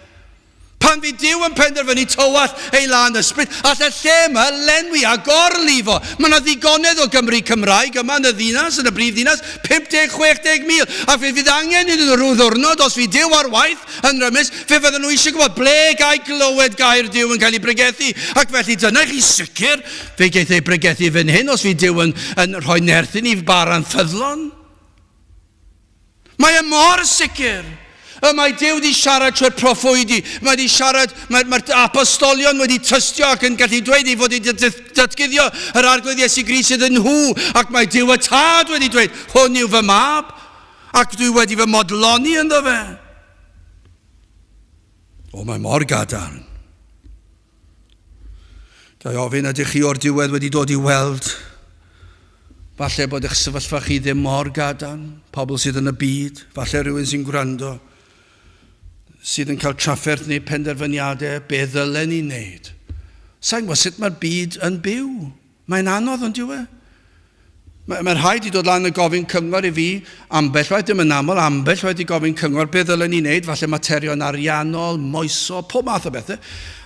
Pan fydd Duw yn penderfynu tywallt ei lân ysbryd, all y lle yma lenwi a gorlifo. Mae yna ddigonedd o Gymry Cymraeg yma yn y ddinas, yn y brif ddinas, 50, 60 mil. A fe fydd angen iddyn nhw rhyw ddwrnod, os fydd Duw ar waith yn rymus, fe fydden nhw eisiau gwybod ble gai glywed gair Duw yn cael ei bregethu. Ac felly dyna i chi sicr, fe geith ei bregethu fan hyn os fydd Duw yn, yn rhoi nerth i ni bara'n ffyddlon. Mae e mor sicr. Y mae Duw wedi siarad trwy'r proffwydi. Mae wedi siarad, mae'r mae apostolion wedi tystio ac yn gallu dweud ei fod wedi datguddio yr Arglwydd Iesu Grist iddyn nhw. Ac mae Duw y Tad wedi dweud, hwn yw fy mab, ac dwi wedi fy modloni ynddo fe. O, mae mor gadarn. Ga i ofyn, ydych chi o'r diwedd wedi dod i weld falle bod eich sefyllfa chi ddim mor gadarn, pobl sydd yn y byd, falle rhywun sy'n gwrando, sydd yn cael trafferth neu penderfyniadau, be ddylen ni wneud? Sa'n gwybod sut mae'r byd yn byw. Mae'n anodd, ond yw e? Mae, mae rhaid i dod lan a gofyn cyngor i fi, ambell waith, dim yn aml, ambell waith i gofyn cyngor, beth ddylen ni wneud, falle materion ariannol, moesol, pob math o bethau.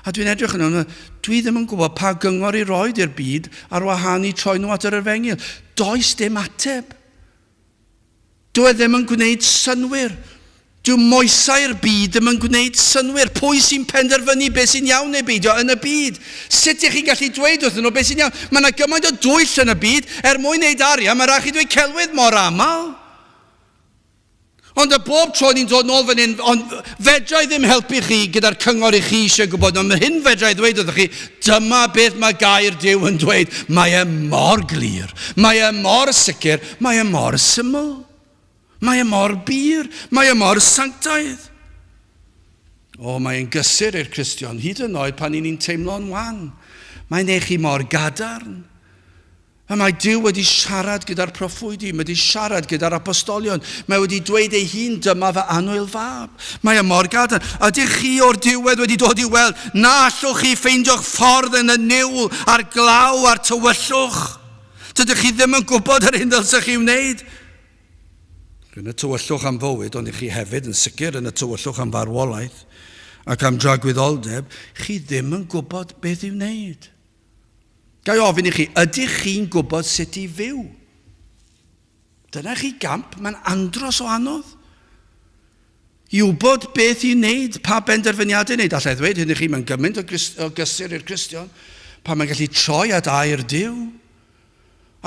A dwi'n edrych yn nhw, dwi ddim yn gwybod pa gyngor i roi i'r byd ar wahân i troi nhw at yr efengyl. Does dim ateb. Dyw e ddim yn gwneud synnwyr. Dyw moesau'r byd ddim yn gwneud synnwyr. Pwy sy'n penderfynu beth sy'n iawn neu beidio yn y byd? Sut ych chi'n gallu dweud wrthyn nhw beth sy'n iawn? Mae yna gymaint o dwyll yn y byd, er mwyn wneud arian, mae rhaid chi dweud celwydd mor aml. Ond y bob tro ni'n dod nôl fan hyn, ond fedra i ddim helpu chi gyda'r cyngor i chi eisiau gwybod, ond mae hyn fedra i ddweud wrthych chi, dyma beth mae gair Duw yn dweud. Mae e mor glir, mae e mor sicr, Mae e mor syml. Mae e mor bur. Mae e mor sanctaidd. O, mae'n gysur i'r Cristion, hyd yn oed pan i ni'n teimlo'n wan. Mae'n eich chi mor gadarn. A mae Duw wedi siarad gyda'r proffwydi, mae wedi siarad gyda'r apostolion, mae wedi dweud ei hun, dyma fy annwyl fab. Mae e mor gadarn. Ydych chi o'r diwedd wedi dod i weld na allwch chi ffeindio'ch ffordd yn y niwl a'r glaw a'r tywyllwch? Dydych chi ddim yn gwybod yr hyn ddylsech chi wneud. Yn y tywyllwch am fywyd, ond i chi hefyd yn sicr yn y tywyllwch am farwolaeth ac am dragwyddoldeb, chi ddim yn gwybod beth i'w wneud. Ga i ofyn i chi, ydych chi'n gwybod sut i fyw? Dyna chi gamp, mae'n andros o anodd. I wybod beth i wneud, pa benderfyniadau i wneud. Alla i ddweud hyn i chi, mae'n gymaint o, o gysur i'r Cristion pan mae'n gallu troi at air Duw.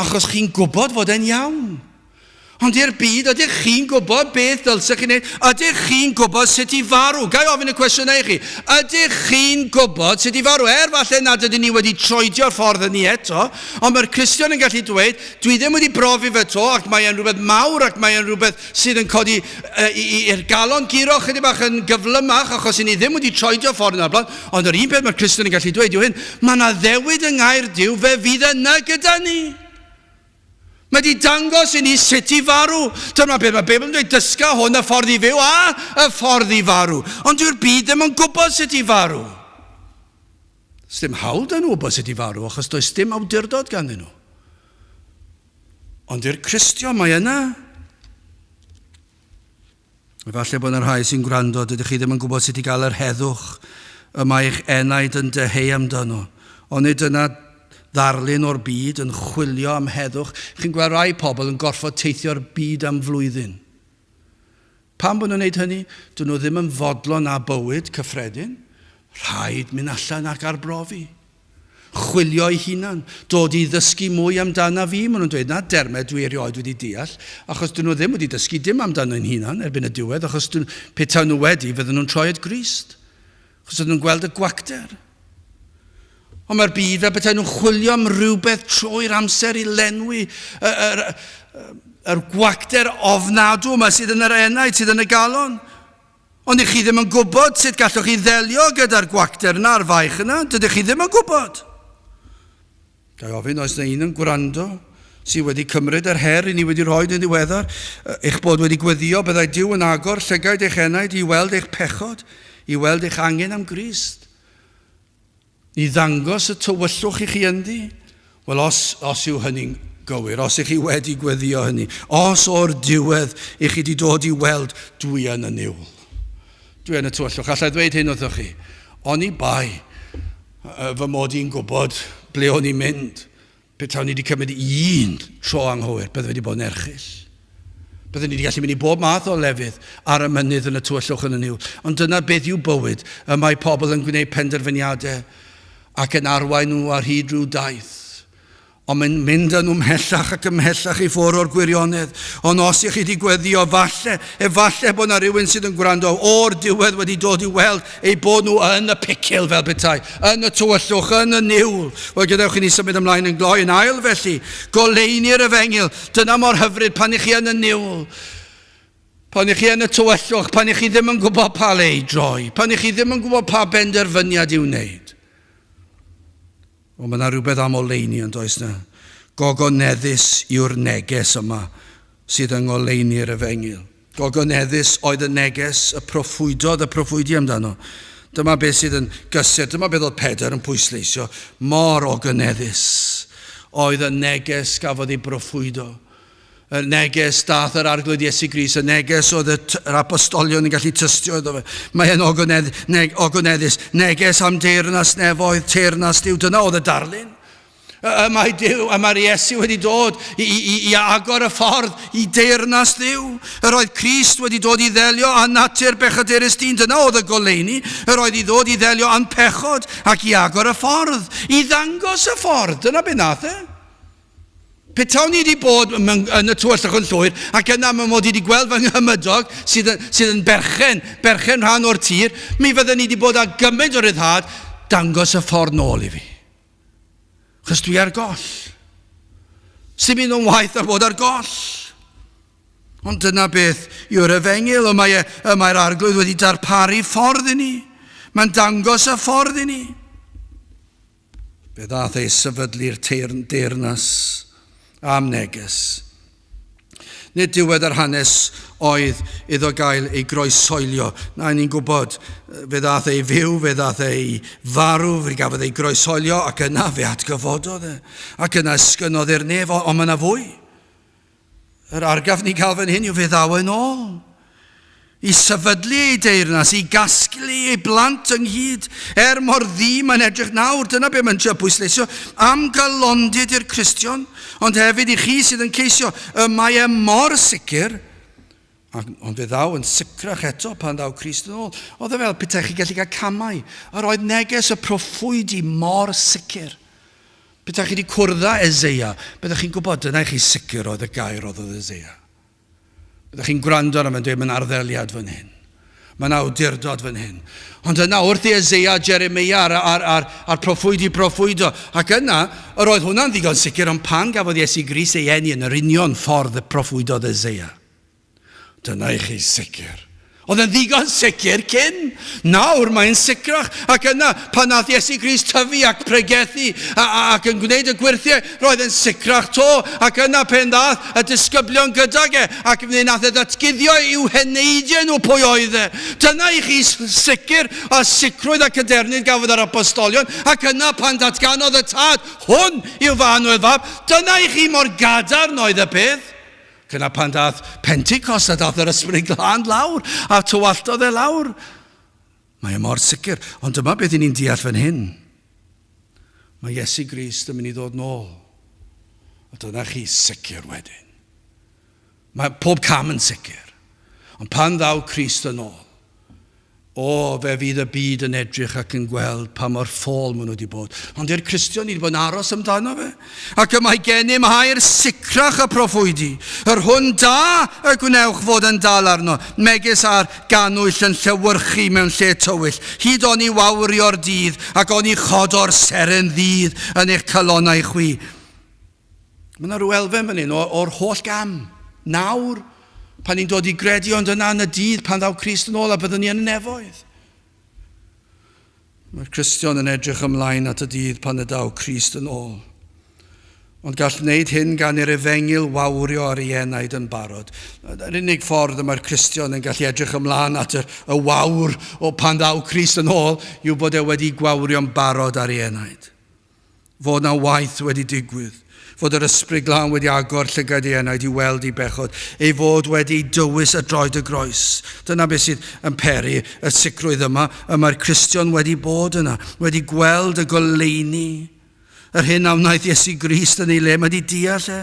Achos chi'n gwybod fod e'n iawn. Ond i'r byd, ydych chi'n gwybod beth ddylsech chi wneud? Ydych chi'n gwybod sut i farw? Ga i ofyn y cwestiwn i chi? Ydych chi'n gwybod sut i farw? Er falle nad ydyn ni wedi troedio'r ffordd hynny eto, ond mae'r Cristion yn gallu dweud, dwi ddim wedi brofi fe to, ac mae e'n rhywbeth mawr, ac mae e'n rhywbeth sydd yn codi i'r galon guro chydig bach yn gyflymach, achos i ni ddim wedi troedio ffordd yna blaen. Ond yr un peth mae'r Cristion yn gallu dweud yw hyn, mae yna ddewid yng ngair Duw, fe fydd yna gyda ni. Mae wedi dangos i ni sut i farw. Dyma beth mae'r Beibl yn dweud, dysga hwn y ffordd i fyw a y ffordd i farw. Ond dyw'r byd ddim yn gwybod sut i farw. Does dim hawl 'da nhw wybod sut i farw, achos does dim awdurdod ganddyn nhw. Ond i'r Cristion mae yna. Efallai bod yna rhai sy'n gwrando, dydych chi ddim yn gwybod sut i gael yr heddwch y mae eich enaid yn dyheu amdano. Ond nid dyna ddarlun o'r byd yn chwilio am heddwch. Chi'n gweld rhai pobl yn gorfod teithio'r byd am flwyddyn. Pam bod nhw'n wneud hynny? Dyn nhw ddim yn fodlon â bywyd cyffredin. Rhaid mynd allan ac arbrofi. Chwilio eu hunan. Dod i ddysgu mwy amdana fi, maen nhw'n dweud. Na dermau dwi erioed wedi deall, achos dyn nhw ddim wedi dysgu dim amdano'n hunan erbyn y diwedd, achos dyn, petai nhw wedi, fydden nhw'n troi at Grist. Achos oedden nhw'n gweld y gwacter. Ond mae'r byd fel petai nhw'n chwilio am rhywbeth trwy'r amser i lenwi yr, yr, yr gwacter ofnadw yma sydd yn yr enaid, sydd yn y galon. Ond i chi ddim yn gwybod sut gallwch chi ddelio gyda'r gwacter yna a'r faich yna. Dydych chi ddim yn gwybod. Ga i ofyn, oes yna un yn gwrando sydd wedi cymryd yr her i ni wedi rhoi yn ddiweddar, eich bod wedi gweddio byddai Duw yn agor llygaid eich enaid i weld eich pechod, i weld eich angen am Grist, i ddangos y tywyllwch i chi ynddi? Wel, os, os yw hynny'n gywir, os ych chi wedi gweddio hynny, os o'r diwedd i chi wedi dod i weld, dwi yn y niwl. Dwi yn y tywyllwch. Alla i ddweud hyn wrthoch chi. Oni bai fy mod i'n gwybod ble o'n i'n mynd, petawn i wedi cymryd un tro anghywir, bydde wedi bod yn erchyll. Byddwn ni wedi gallu mynd i bob math o lefydd ar y mynydd yn y tywyllwch yn y niwl. Ond dyna beth yw bywyd, y mae pobl yn gwneud penderfyniadau ac yn arwain nhw ar hyd rhyw daith. Ond mae'n mynd â nhw mhellach ac ymhellach i ffwrdd o'r gwirionedd. Ond os ych chi wedi gweddio, falle, efallai bod yna rhywun sydd yn gwrando o'r diwedd wedi dod i weld eu bod nhw yn y picil fel petai, yn y tywyllwch, yn y niwl. Wel, gadewch i ni symud ymlaen yn gloi yn ail felly. Goleuni'r efengyl, dyna mor hyfryd pan ych chi yn y niwl. Pan i chi yn y tywyllwch, pan i chi ddim yn gwybod pa le i droi, pan i chi ddim yn gwybod pa benderfyniad i'w wneud. O, mae yna rhywbeth am oleuni yn does na. Gogoneddus yw'r neges yma sydd yng ngoleuni'r efengyl. Gogoneddus oedd y neges y proffwydodd y proffwydi amdano. Dyma beth sydd yn gysur, dyma beth oedd Pedr yn pwysleisio, mor ogoneddus oedd y neges gafodd ei broffwydo. Y neges dath yr Arglwydd Iesu Grist, y neges oedd y, yr apostolion yn gallu tystio iddo fe. Mae e'n ogonedd, neg, ogoneddus. Neges am deyrnas nefoedd, teyrnas Duw. Dyna oedd y darlun. Y mae Duw, y mae'r Iesu wedi dod i, i, i agor y ffordd i deyrnas Dduw. Yr oedd Crist wedi dod i ddelio â natur bechadurus dyn. Dyna oedd y goleuni. Yr oedd i ddod i ddelio â'n pechod ac i agor y ffordd, i ddangos y ffordd. Dyna be nath e. Petawn i wedi bod yn y tywyllwch yn llwyr, ac yna mae mod i wedi gweld fy nghymydog sydd yn, sydd yn berchen, berchen rhan o'r tir, mi fydden ni wedi bod â gymaint o ryddhad, dangos y ffordd nôl i fi. Chos dwi ar goll. Sy'n mynd o'n waith ar bod ar goll. Ond dyna beth yw'r efengyl, y mae, y mae'r arglwydd wedi darparu ffordd i ni. Mae'n dangos y ffordd i ni. Fe ddaeth ei sefydlu'r deyrnas am neges. Nid diwedd yr hanes oedd iddo gael ei groeshoelio. Na, ni'n gwybod, fe ddaeth ei fyw, fe ddaeth ei farw, fe gafodd ei groeshoelio, ac yna fe atgyfododd e. Ac yna esgynodd i'r nef, ond mae yna fwy. Yr argraff ni'n cael fan hyn yw fe ddaw yn ôl i sefydlu ei deyrnas, i gasglu ei blant ynghyd. Er mor ddu mae'n edrych nawr, dyna be mae'n trio pwysleisio, am galondid i'r Cristion, ond hefyd i chi sydd yn ceisio, y mae e mor sicr, ac, ond fe ddaw yn sicrach eto pan ddaw Crist yn ôl. Oedd e fel petai chi gallu cael camau. Yr oedd neges y proffwydi mor sicr. Petai chi wedi cwrdd â Eseia, byddech chi'n gwybod dyna i chi sicr oedd y gair roddodd Eseia. Byddech chi'n gwrando arno fe'n dweud, mae'n arddeliad fan hyn. Mae'n awdurdod fan hyn. Ond yna wrth i Eseia, Jeremia a'r, ar, ar, ar proffwydi proffwydo, ac yna, yr oedd hwnna'n ddigon sicr, ond pan gafodd Iesu Grist ei eni yn yr union ffordd y proffwydodd Eseia. Dyna i chi sicr. Oedd yn ddigon sicr cyn. Nawr mae'n sicrach. Ac yna, pan nath Iesu Grist tyfu ac pregethu a, a, ac yn gwneud y gwyrthiau, roedd yn sicrach to. Ac yna pen ddath y disgyblion gydag e, ac fe nath e ddatguddio i'w heneidiau nhw pwy oedd e. Dyna i chi sicr a sicrwydd a cadernid gafodd yr apostolion. Ac yna pan datganodd y tad, hwn yw fy annwyl fab, dyna i chi mor gadarn oedd y peth. Dyna pan dath Pentecost a dath yr Ysbryd Glân lawr a tywalltodd e lawr. Mae e mor sicr. Ond dyma beth i ni'n deall fan hyn. Mae Iesu Grist yn mynd i ddod nôl. A dyna chi sicr wedyn. Mae pob cam yn sicr. Ond pan ddaw Crist yn ôl, O, fe fydd y byd yn edrych ac yn gweld pa mor ffôl maen nhw wedi bod. Ond i'r Cristion, ni wedi bod yn aros amdano fe. Ac y mae gennym air sicrach y proffwydi, yr hwn da y gwnewch fod yn dal arno, megis ar gannwyll yn llewyrchu mewn lle tywyll, hyd oni wawrio'r dydd ac oni chodo'r seren ddydd yn eich calonnau chwi. Mae yna rhyw elfen fan hyn o'r holl gam. Nawr, pan ni'n dod i gredu, ond yna yn y dydd pan ddaw Crist yn ôl a byddwn ni yn y nefoedd. Mae'r Cristion yn edrych ymlaen at y dydd pan y daw Crist yn ôl. Ond gall wneud hyn gan i'r efengyl wawrio ar ei enaid yn barod. Yr unig ffordd y mae'r Cristion yn gallu edrych ymlaen at y, y wawr o pan ddaw Crist yn ôl yw bod e wedi gwawrio'n barod ar ei enaid. Fod 'na waith wedi digwydd, fod yr Ysbryd Glân wedi agor llygaid ei enaid i weld ei bechod, ei fod wedi ei dywys at droed y groes. Dyna beth sydd yn peri y sicrwydd yma, y mae'r Cristion wedi bod yna, wedi gweld y goleuni, yr hyn a wnaeth Iesu Grist yn ei le, mae wedi deall e.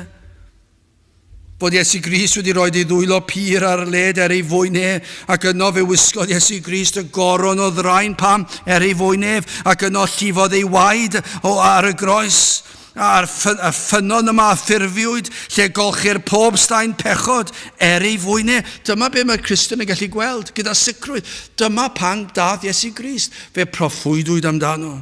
Bod Iesu Grist wedi rhoi ei ddwylo pur ar led er ei fwyn e, ac yno fe wisgodd Iesu Grist y goron o ddraen pam er ei fwyn ef, ac yno llifodd ei waed o ar y groes, a'r ffynnon yma a ffurfiwyd lle golchir pob staen pechod er ei fwyn e. Dyma be mae'r Cristion yn gallu gweld gyda sicrwydd. Dyma pan dath Iesu Grist, fe proffwydwyd amdano.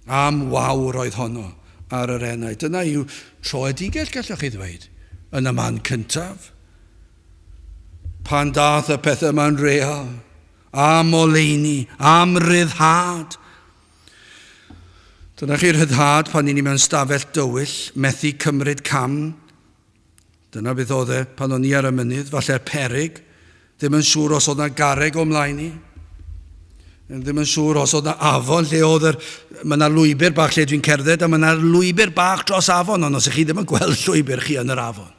Am wawr oedd honno ar yr enaid. Dyna yw troedigell, gallwch chi ddweud, yn y man cyntaf. Pan dath y pethau yma'n real, am oleuni, am ryddhad. Dyna chi'r rhyddhad pan i ni mewn stafell dywyll, methu cymryd cam. Dyna beth oedd e pan o'n i ar y mynydd, falle'r perig, ddim yn siŵr os oedd na garreg o mlaen i. Ddim yn siŵr os oedd na afon lle oedd yr... Mae yna lwybr bach lle dwi'n cerdded a mae yna lwybr bach dros afon, ond os ych chi ddim yn gweld llwybr chi yn yr afon.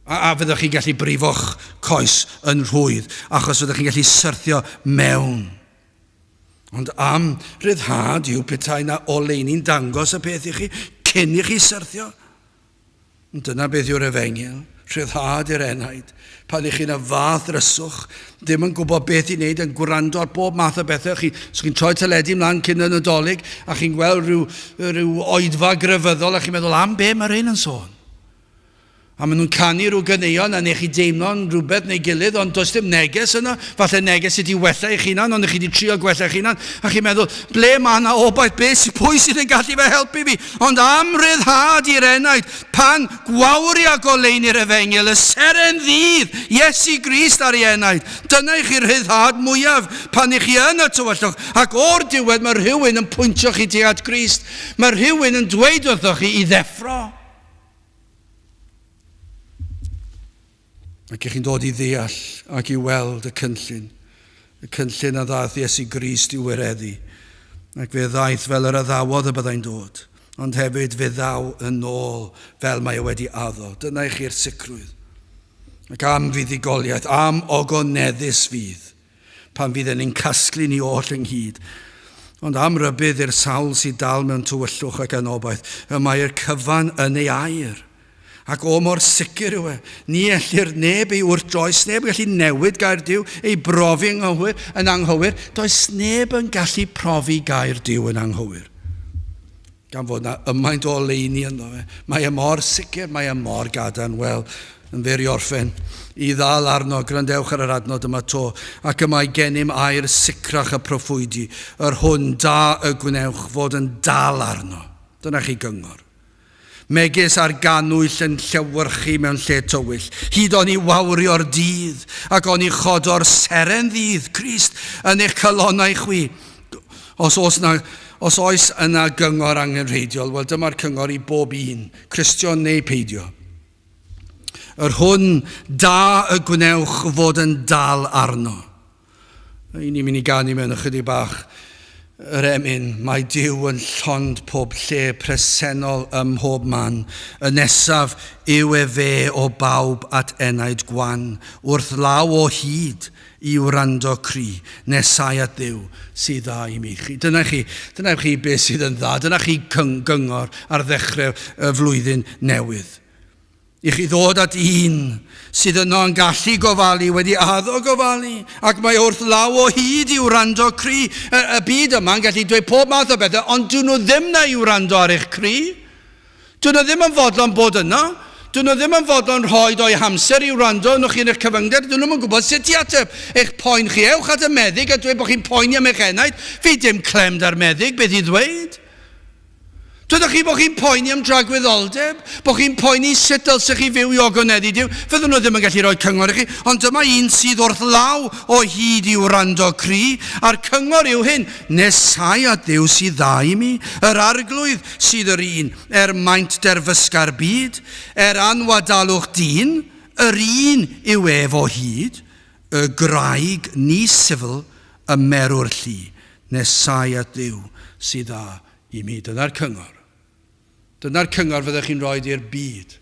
A, a fyddwch chi'n gallu brifo'ch coes yn rhwydd, achos fyddwch chi'n gallu syrthio mewn. Ond am ryddhad yw petai na oleuni'n dangos y peth i chi cyn i chi syrthio. Ond dyna beth yw'r efengyl, rhyddhad i'r enaid. Pan i chi'n y fath ryswch, ddim yn gwybod beth i wneud, yn gwrando ar bob math o bethau. Chi, os chi'n troi teledu mlaen cyn y Nadolig, a chi'n gweld rhyw, rhyw oedfa grefyddol, a chi'n meddwl, am be mae'r un yn sôn? A maen nhw'n canu rhyw ganeuon a neu chi deimlo'n rhywbeth neu gilydd, ond does dim neges yna. Falle neges sydd wedi wella eich hunan, ond chi wedi trio gwella eich hunan. A chi'n meddwl, ble mae yna obaith, be, pwy sydd yn gallu fe helpu fi? Ond am ryddhad i'r enaid, pan gwawria goleuni'r efengyl, y seren ddydd, Iesu Grist ar ei enaid. Dyna i chi'r rhyddhad mwyaf pan i chi yn y tywyllwch, ac o'r diwedd mae rhywun yn pwyntio chi tuag at Grist. Mae rhywun yn dweud wrthoch chi i ddeffro. Ac ych chi'n dod i ddeall ac i weld y cynllun, y cynllun a ddaeth Iesu Grist i'w wireddu. Ac fe ddaeth fel yr addawodd y byddai'n dod, ond hefyd fe ddaw yn ôl fel mae e wedi addo. Dyna i chi'r sicrwydd. Ac am fuddugoliaeth, am ogoneddus fydd, pan fydd e'n ein casglu ni oll ynghyd. Ond am rybudd i'r sawl sydd dal mewn tywyllwch ac anobaith, y mae'r cyfan yn ei air. Ac o mor sicr yw e. Ni ellir neb ei wrthdroi, sneb yn gallu newid gair Duw, ei brofi yn anghywir, yn anghywir. Does neb yn gallu profi gair Duw yn anghywir. Gan fod na ymaint o oleuni ynddo fe. Mae e mor sicr, mae e mor gadarn. Wel, yn fyr i orffen, i ddal arno, gwrandewch ar yr adnod yma to, ac y mae gennym air sicrach y proffwydi, yr hwn da y gwnewch fod yn dal arno. Dyna chi gyngor. Megis ar gannwyll yn llewyrchu mewn lle tywyll, hyd oni wawrio'r dydd, ac oni chodo'r seren ddydd, Crist, yn eich calonnau chwi. Os oes na, os oes yna gyngor angenrheidiol, wel dyma'r cyngor i bob un, Cristion neu peidio. Yr hwn da y gwnewch fod yn dal arno. I ni'n mynd i ganu mewn ychydig bach yr emyn, mae Duw yn llond pob lle presennol ym mhob man. Y nesaf yw e fe o bawb at enaid gwan, wrth law o hyd i wrando cri, nesau at Dduw sydd dda i mi. Chi. Dyna chi, dyna chi beth sydd yn dda, dyna chi gyngor ar ddechrau y flwyddyn newydd. I chi ddod at un sydd yno yn gallu gofalu, wedi addo gofalu, ac mae wrth law o hyd i wrando cri. Y, y byd yma'n gallu dweud pob math o bethau, ond dyn nhw ddim na i wrando ar eich cri. Dyn nhw ddim yn fodlon bod yno. Dyn nhw ddim yn fodlon rhoi o'u hamser i wrando arnoch chi yn eich cyfyngder. Dyn nhw'm yn gwybod sut i ateb eich poen chi. Ewch at y meddyg a dweud bod chi'n poeni am eich enaid. Fi dim clem da'r meddyg beth i ddweud. Dwedwch chi bod chi'n poeni am dragwyddoldeb, bod chi'n poeni sut dylsech chi fyw i ogoneddu Duw, fydden nhw ddim yn gallu rhoi cyngor i chi, ond dyma un sydd wrth law o hyd i wrando cri, a'r cyngor yw hyn, nesau at Dduw sydd dda i mi, yr Arglwydd sydd yr un, er maint derfysga'r byd, er anwadalwch dyn, yr un yw ef o hyd, y graig ni syfl y merw'r llu, nesau at Dduw sydd dda i mi. Dyna'r cyngor. Dyna'r cyngor fyddech chi'n rhoi i'r byd.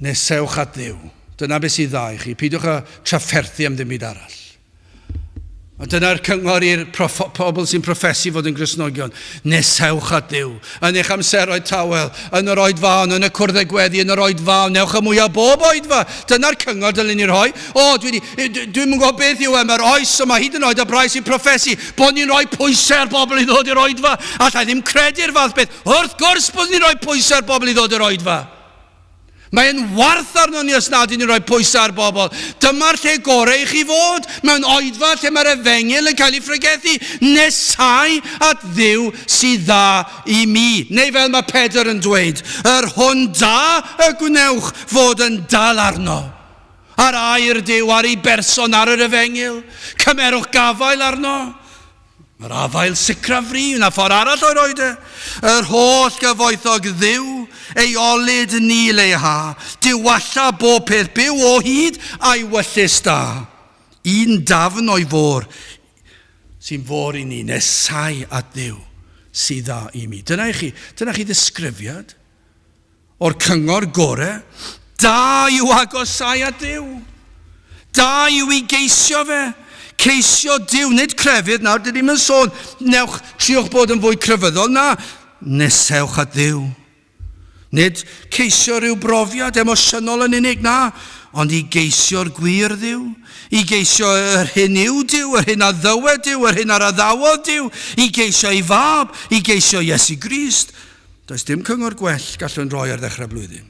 Nesewch at Dduw. Dyna beth sydd dda i chi. Peidiwch â trafferthu am ddim byd arall. A dyna'r cyngor i'r pobl sy'n proffesu fod yn Gristnogion. Nesewch at Dduw. Yn eich amseroedd tawel, yn yr oedfaon, yn y cwrddau gweddi, yn yr oedfaon, newch y mwyaf bob oedfa. Dyna'r cyngor dylen ni rhoi. O, dwi wedi, dwi'm yn gwybod beth yw e, mae'r oes yma, hyd yn oed y brau sy'n proffesu, bod ni'n rhoi pwysau ar bobl i ddod i'r oedfa. Alla i ddim credu'r fath beth. Wrth gwrs bod ni'n rhoi pwysau ar bobl i ddod i'r oedfa. Mae'n warth arno ni os nad y'n ni'n rhoi pwysau ar bobl. Dyma'r lle gorau i chi fod, mewn oedfa lle mae'r efengyl yn cael ei phregethu. Nesau at Dduw sydd dda i mi. Neu fel mae Pedr yn dweud, yr hwn da y gwnewch fod yn dal arno. Ar air Duw, ar ei berson, ar yr efengyl. Cymerwch gafael arno. Mae'r afael sicraf fri, na ffordd arall o'i roed e. Yr holl gyfoethog Dduw, ei olud ni leiha, diwalla bob peth byw o hyd a'i wyllys da. Un dafn o'i fôr, sy'n fôr i ni, nesau at Dduw, sydd dda i mi. Dyna i chi, dyna chi ddisgrifiad o'r cyngor gore. Da yw agosau at Dduw. Da yw i geisio fe. Ceisio Duw, nid crefydd nawr, dyn ni'n sôn, newch, triwch bod yn fwy crefyddol, na, nesewch at Dduw. Nid ceisio rhyw brofiad emosiynol yn unig, na, ond i geisio'r gwir Dduw, i geisio yr hyn yw Duw, yr hyn a ddywed Duw, yr hyn a'r addawodd Duw, i geisio ei fab, i geisio Iesu Grist. Does dim cyngor gwell gallwn roi ar ddechrau blwyddyn.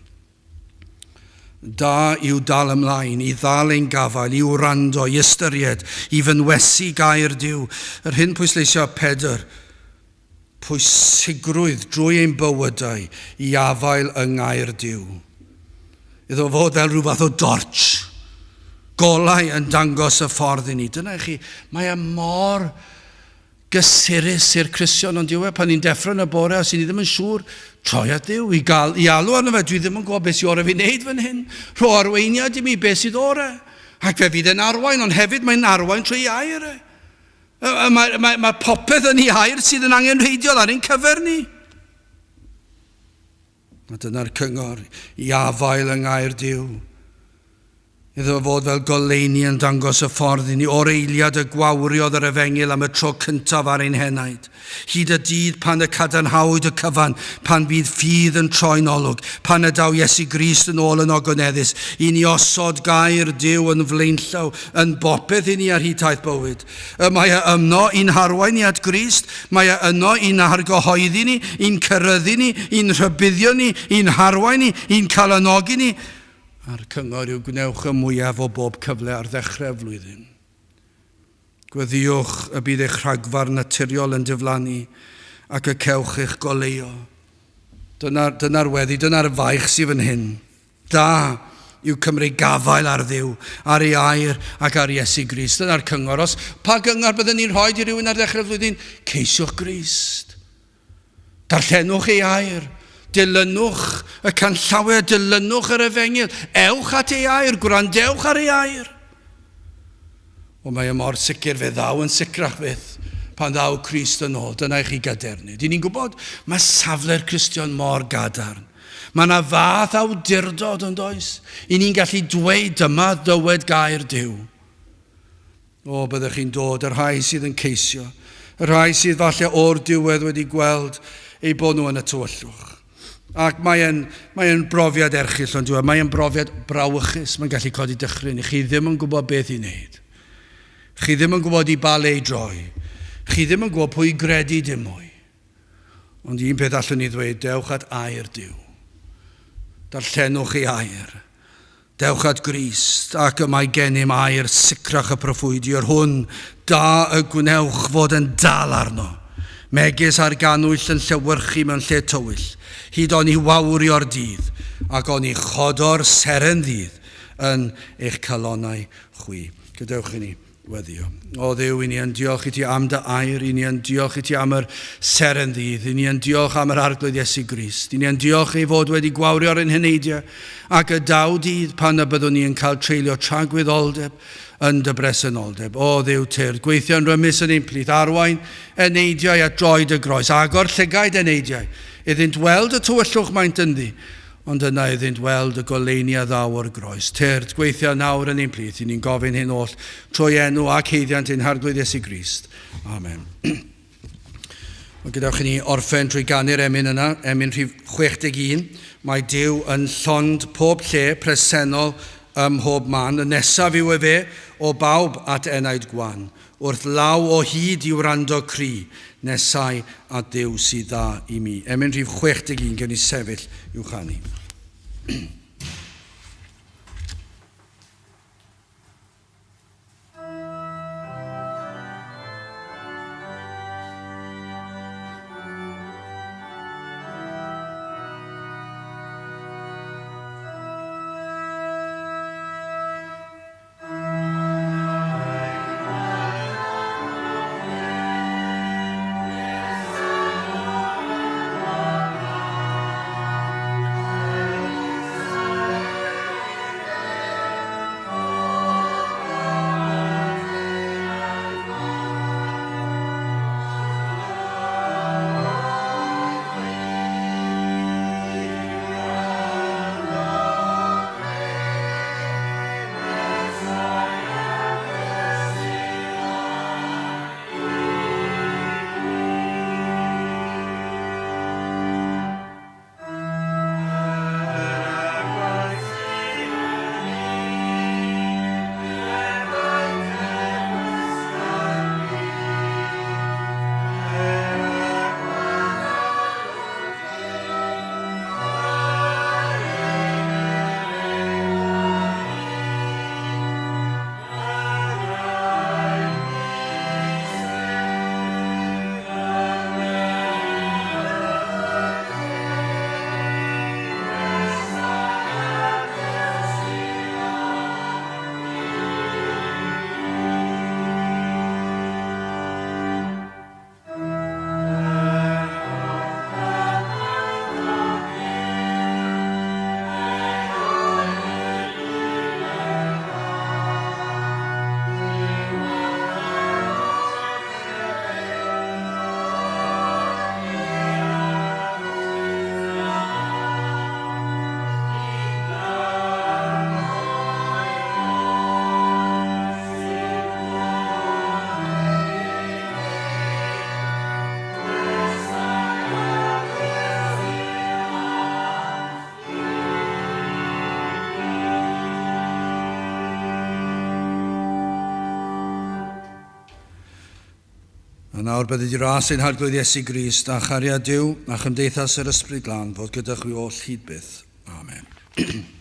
Da yw dal ymlaen, i ddal ein gafael, i wrando, i ystyried, i fynwesu gair Duw. Yr hyn pwysleisio Pedr, pwysigrwydd drwy ein bywydau i afael yng ngair Duw. Iddo fod fel rhyw fath o dorch, golau yn dangos y ffordd i ni. Dyna i chi, mae e mor gysurus i'r Cristion ond yw e pan ni'n deffro yn y bore os i ni ddim yn siŵr, troi at Dduw i gael i alw arno fe, dwi ddim yn gwybod beth sydd orau fi wneud fan hyn, rho arweiniad i mi beth sydd orau. Ac fe fydd e'n arwain, ond hefyd mae'n arwain trwy ei air e. Mae, mae, mae popeth yn ei air sydd yn angenrheidiol ar ein cyfer ni. A dyna'r cyngor i afael yng ngair Duw. Iddo fod fel goleuni yn dangos y ffordd i ni o'r eiliad y gwawriodd yr efengyl am y tro cyntaf ar ein henaid, hyd y dydd pan y cadarnhawyd y cyfan, pan fydd ffydd yn troi'n olwg, pan y daw Iesu Grist yn ôl yn ogoneddus, i ni osod gair Duw yn flaenllaw yn bopeth i ni ar hyd taith bywyd. Y mae e yno i'n harwain ni at Grist, mae e yno i'n argyhoeddi ni, i'n ceryddu ni, i'n rhybuddio ni, i'n harwain ni, i'n calanogi ni. A'r cyngor yw gwnewch y mwyaf o bob cyfle ar ddechrau'r flwyddyn. Gweddïwch y bydd eich rhagfarn naturiol yn diflannu ac y cewch eich goleuo. Dyna'r dyna weddi, dyna'r faich sydd fan hyn. Da yw cymryd gafael ar Dduw, ar ei air ac ar Iesu Grist. Dyna'r cyngor. Os pa gyngor byddwn ni'n rhoi i rywun ar ddechrau'r flwyddyn? Ceisiwch Grist. Darllenwch ei air. Dilynwch y canllawiau, dilynwch yr efengyl. Ewch at ei air, gwrandewch ar ei air. O, mae e mor sicr, fe ddaw yn sicrach fyth pan ddaw Crist yn ôl. Dyna i chi gadernid. I ni'n gwybod, mae safle'r Cristion mor gadarn. Mae yna fath awdurdod yn does? I ni'n gallu dweud dyma ddywed gair Duw. O, byddech chi'n dod, y rhai sydd yn ceisio, y rhai sydd falle o'r diwedd wedi gweld eu bod nhw yn y tywyllwch. Ac mae'n mae e'n brofiad erchyll ond yw e, mae'n brofiad brawychus, mae'n gallu codi dychryn i chi ddim yn gwybod beth i wneud. Chi ddim yn gwybod i ba le i droi. Chi ddim yn gwybod pwy i gredu dim mwy. Ond un peth allwn ni ddweud, dewch at air Duw. Darllenwch ei air. Dewch at Grist, ac y mae gennym air sicrach y proffwydi, yr hwn da y gwnewch fod yn dal arno, megis ar gannwyll yn llewyrchu mewn lle tywyll, hyd oni wawrio'r dydd, ac oni chodo'r seren ddydd yn eich calonnau chwi. Gadewch i ni weddio. O Dduw, i ni yn diolch i ti am dy air, i ni yn diolch i ti am yr seren ddydd, i ni yn diolch am yr Arglwydd Iesu Grist, i ni yn diolch ei fod wedi gwawrio ar ein heneidiau, ac y daw dydd pan y byddwn ni yn cael treulio tragwyddoldeb yn dy bresenoldeb. O Dduw tyrd, gweithio'n rymus yn ein plith, arwain eneidiau at droed y groes, agor llygaid eneidiau, iddynt weld y tywyllwch maent ynddi, Ond yna iddynt weld y goleuni a ddaw o'r groes. Tyrd, gweithia nawr yn ein plith, i ni'n gofyn hyn oll trwy enw ac haeddiant ein Harglwydd Iesu Grist. Amen. Wel, gadewch i ni orffen trwy ganu'r emyn yna, emyn rhif 61. Mae Duw yn llond pob lle presennol ym mhob man. Y nesaf yw efe o bawb at enaid gwan. Wrth law o hyd i wrando cri, nesau at Dduw sydd dda i mi. Emyn rhif 61, gewn ni sefyll i'w chanu. A nawr bydded i ras ein Harglwydd Iesu Grist a chariad Duw a chymdeithas yr Ysbryd Glân fod gyda chwi oll hyd byth. Amen.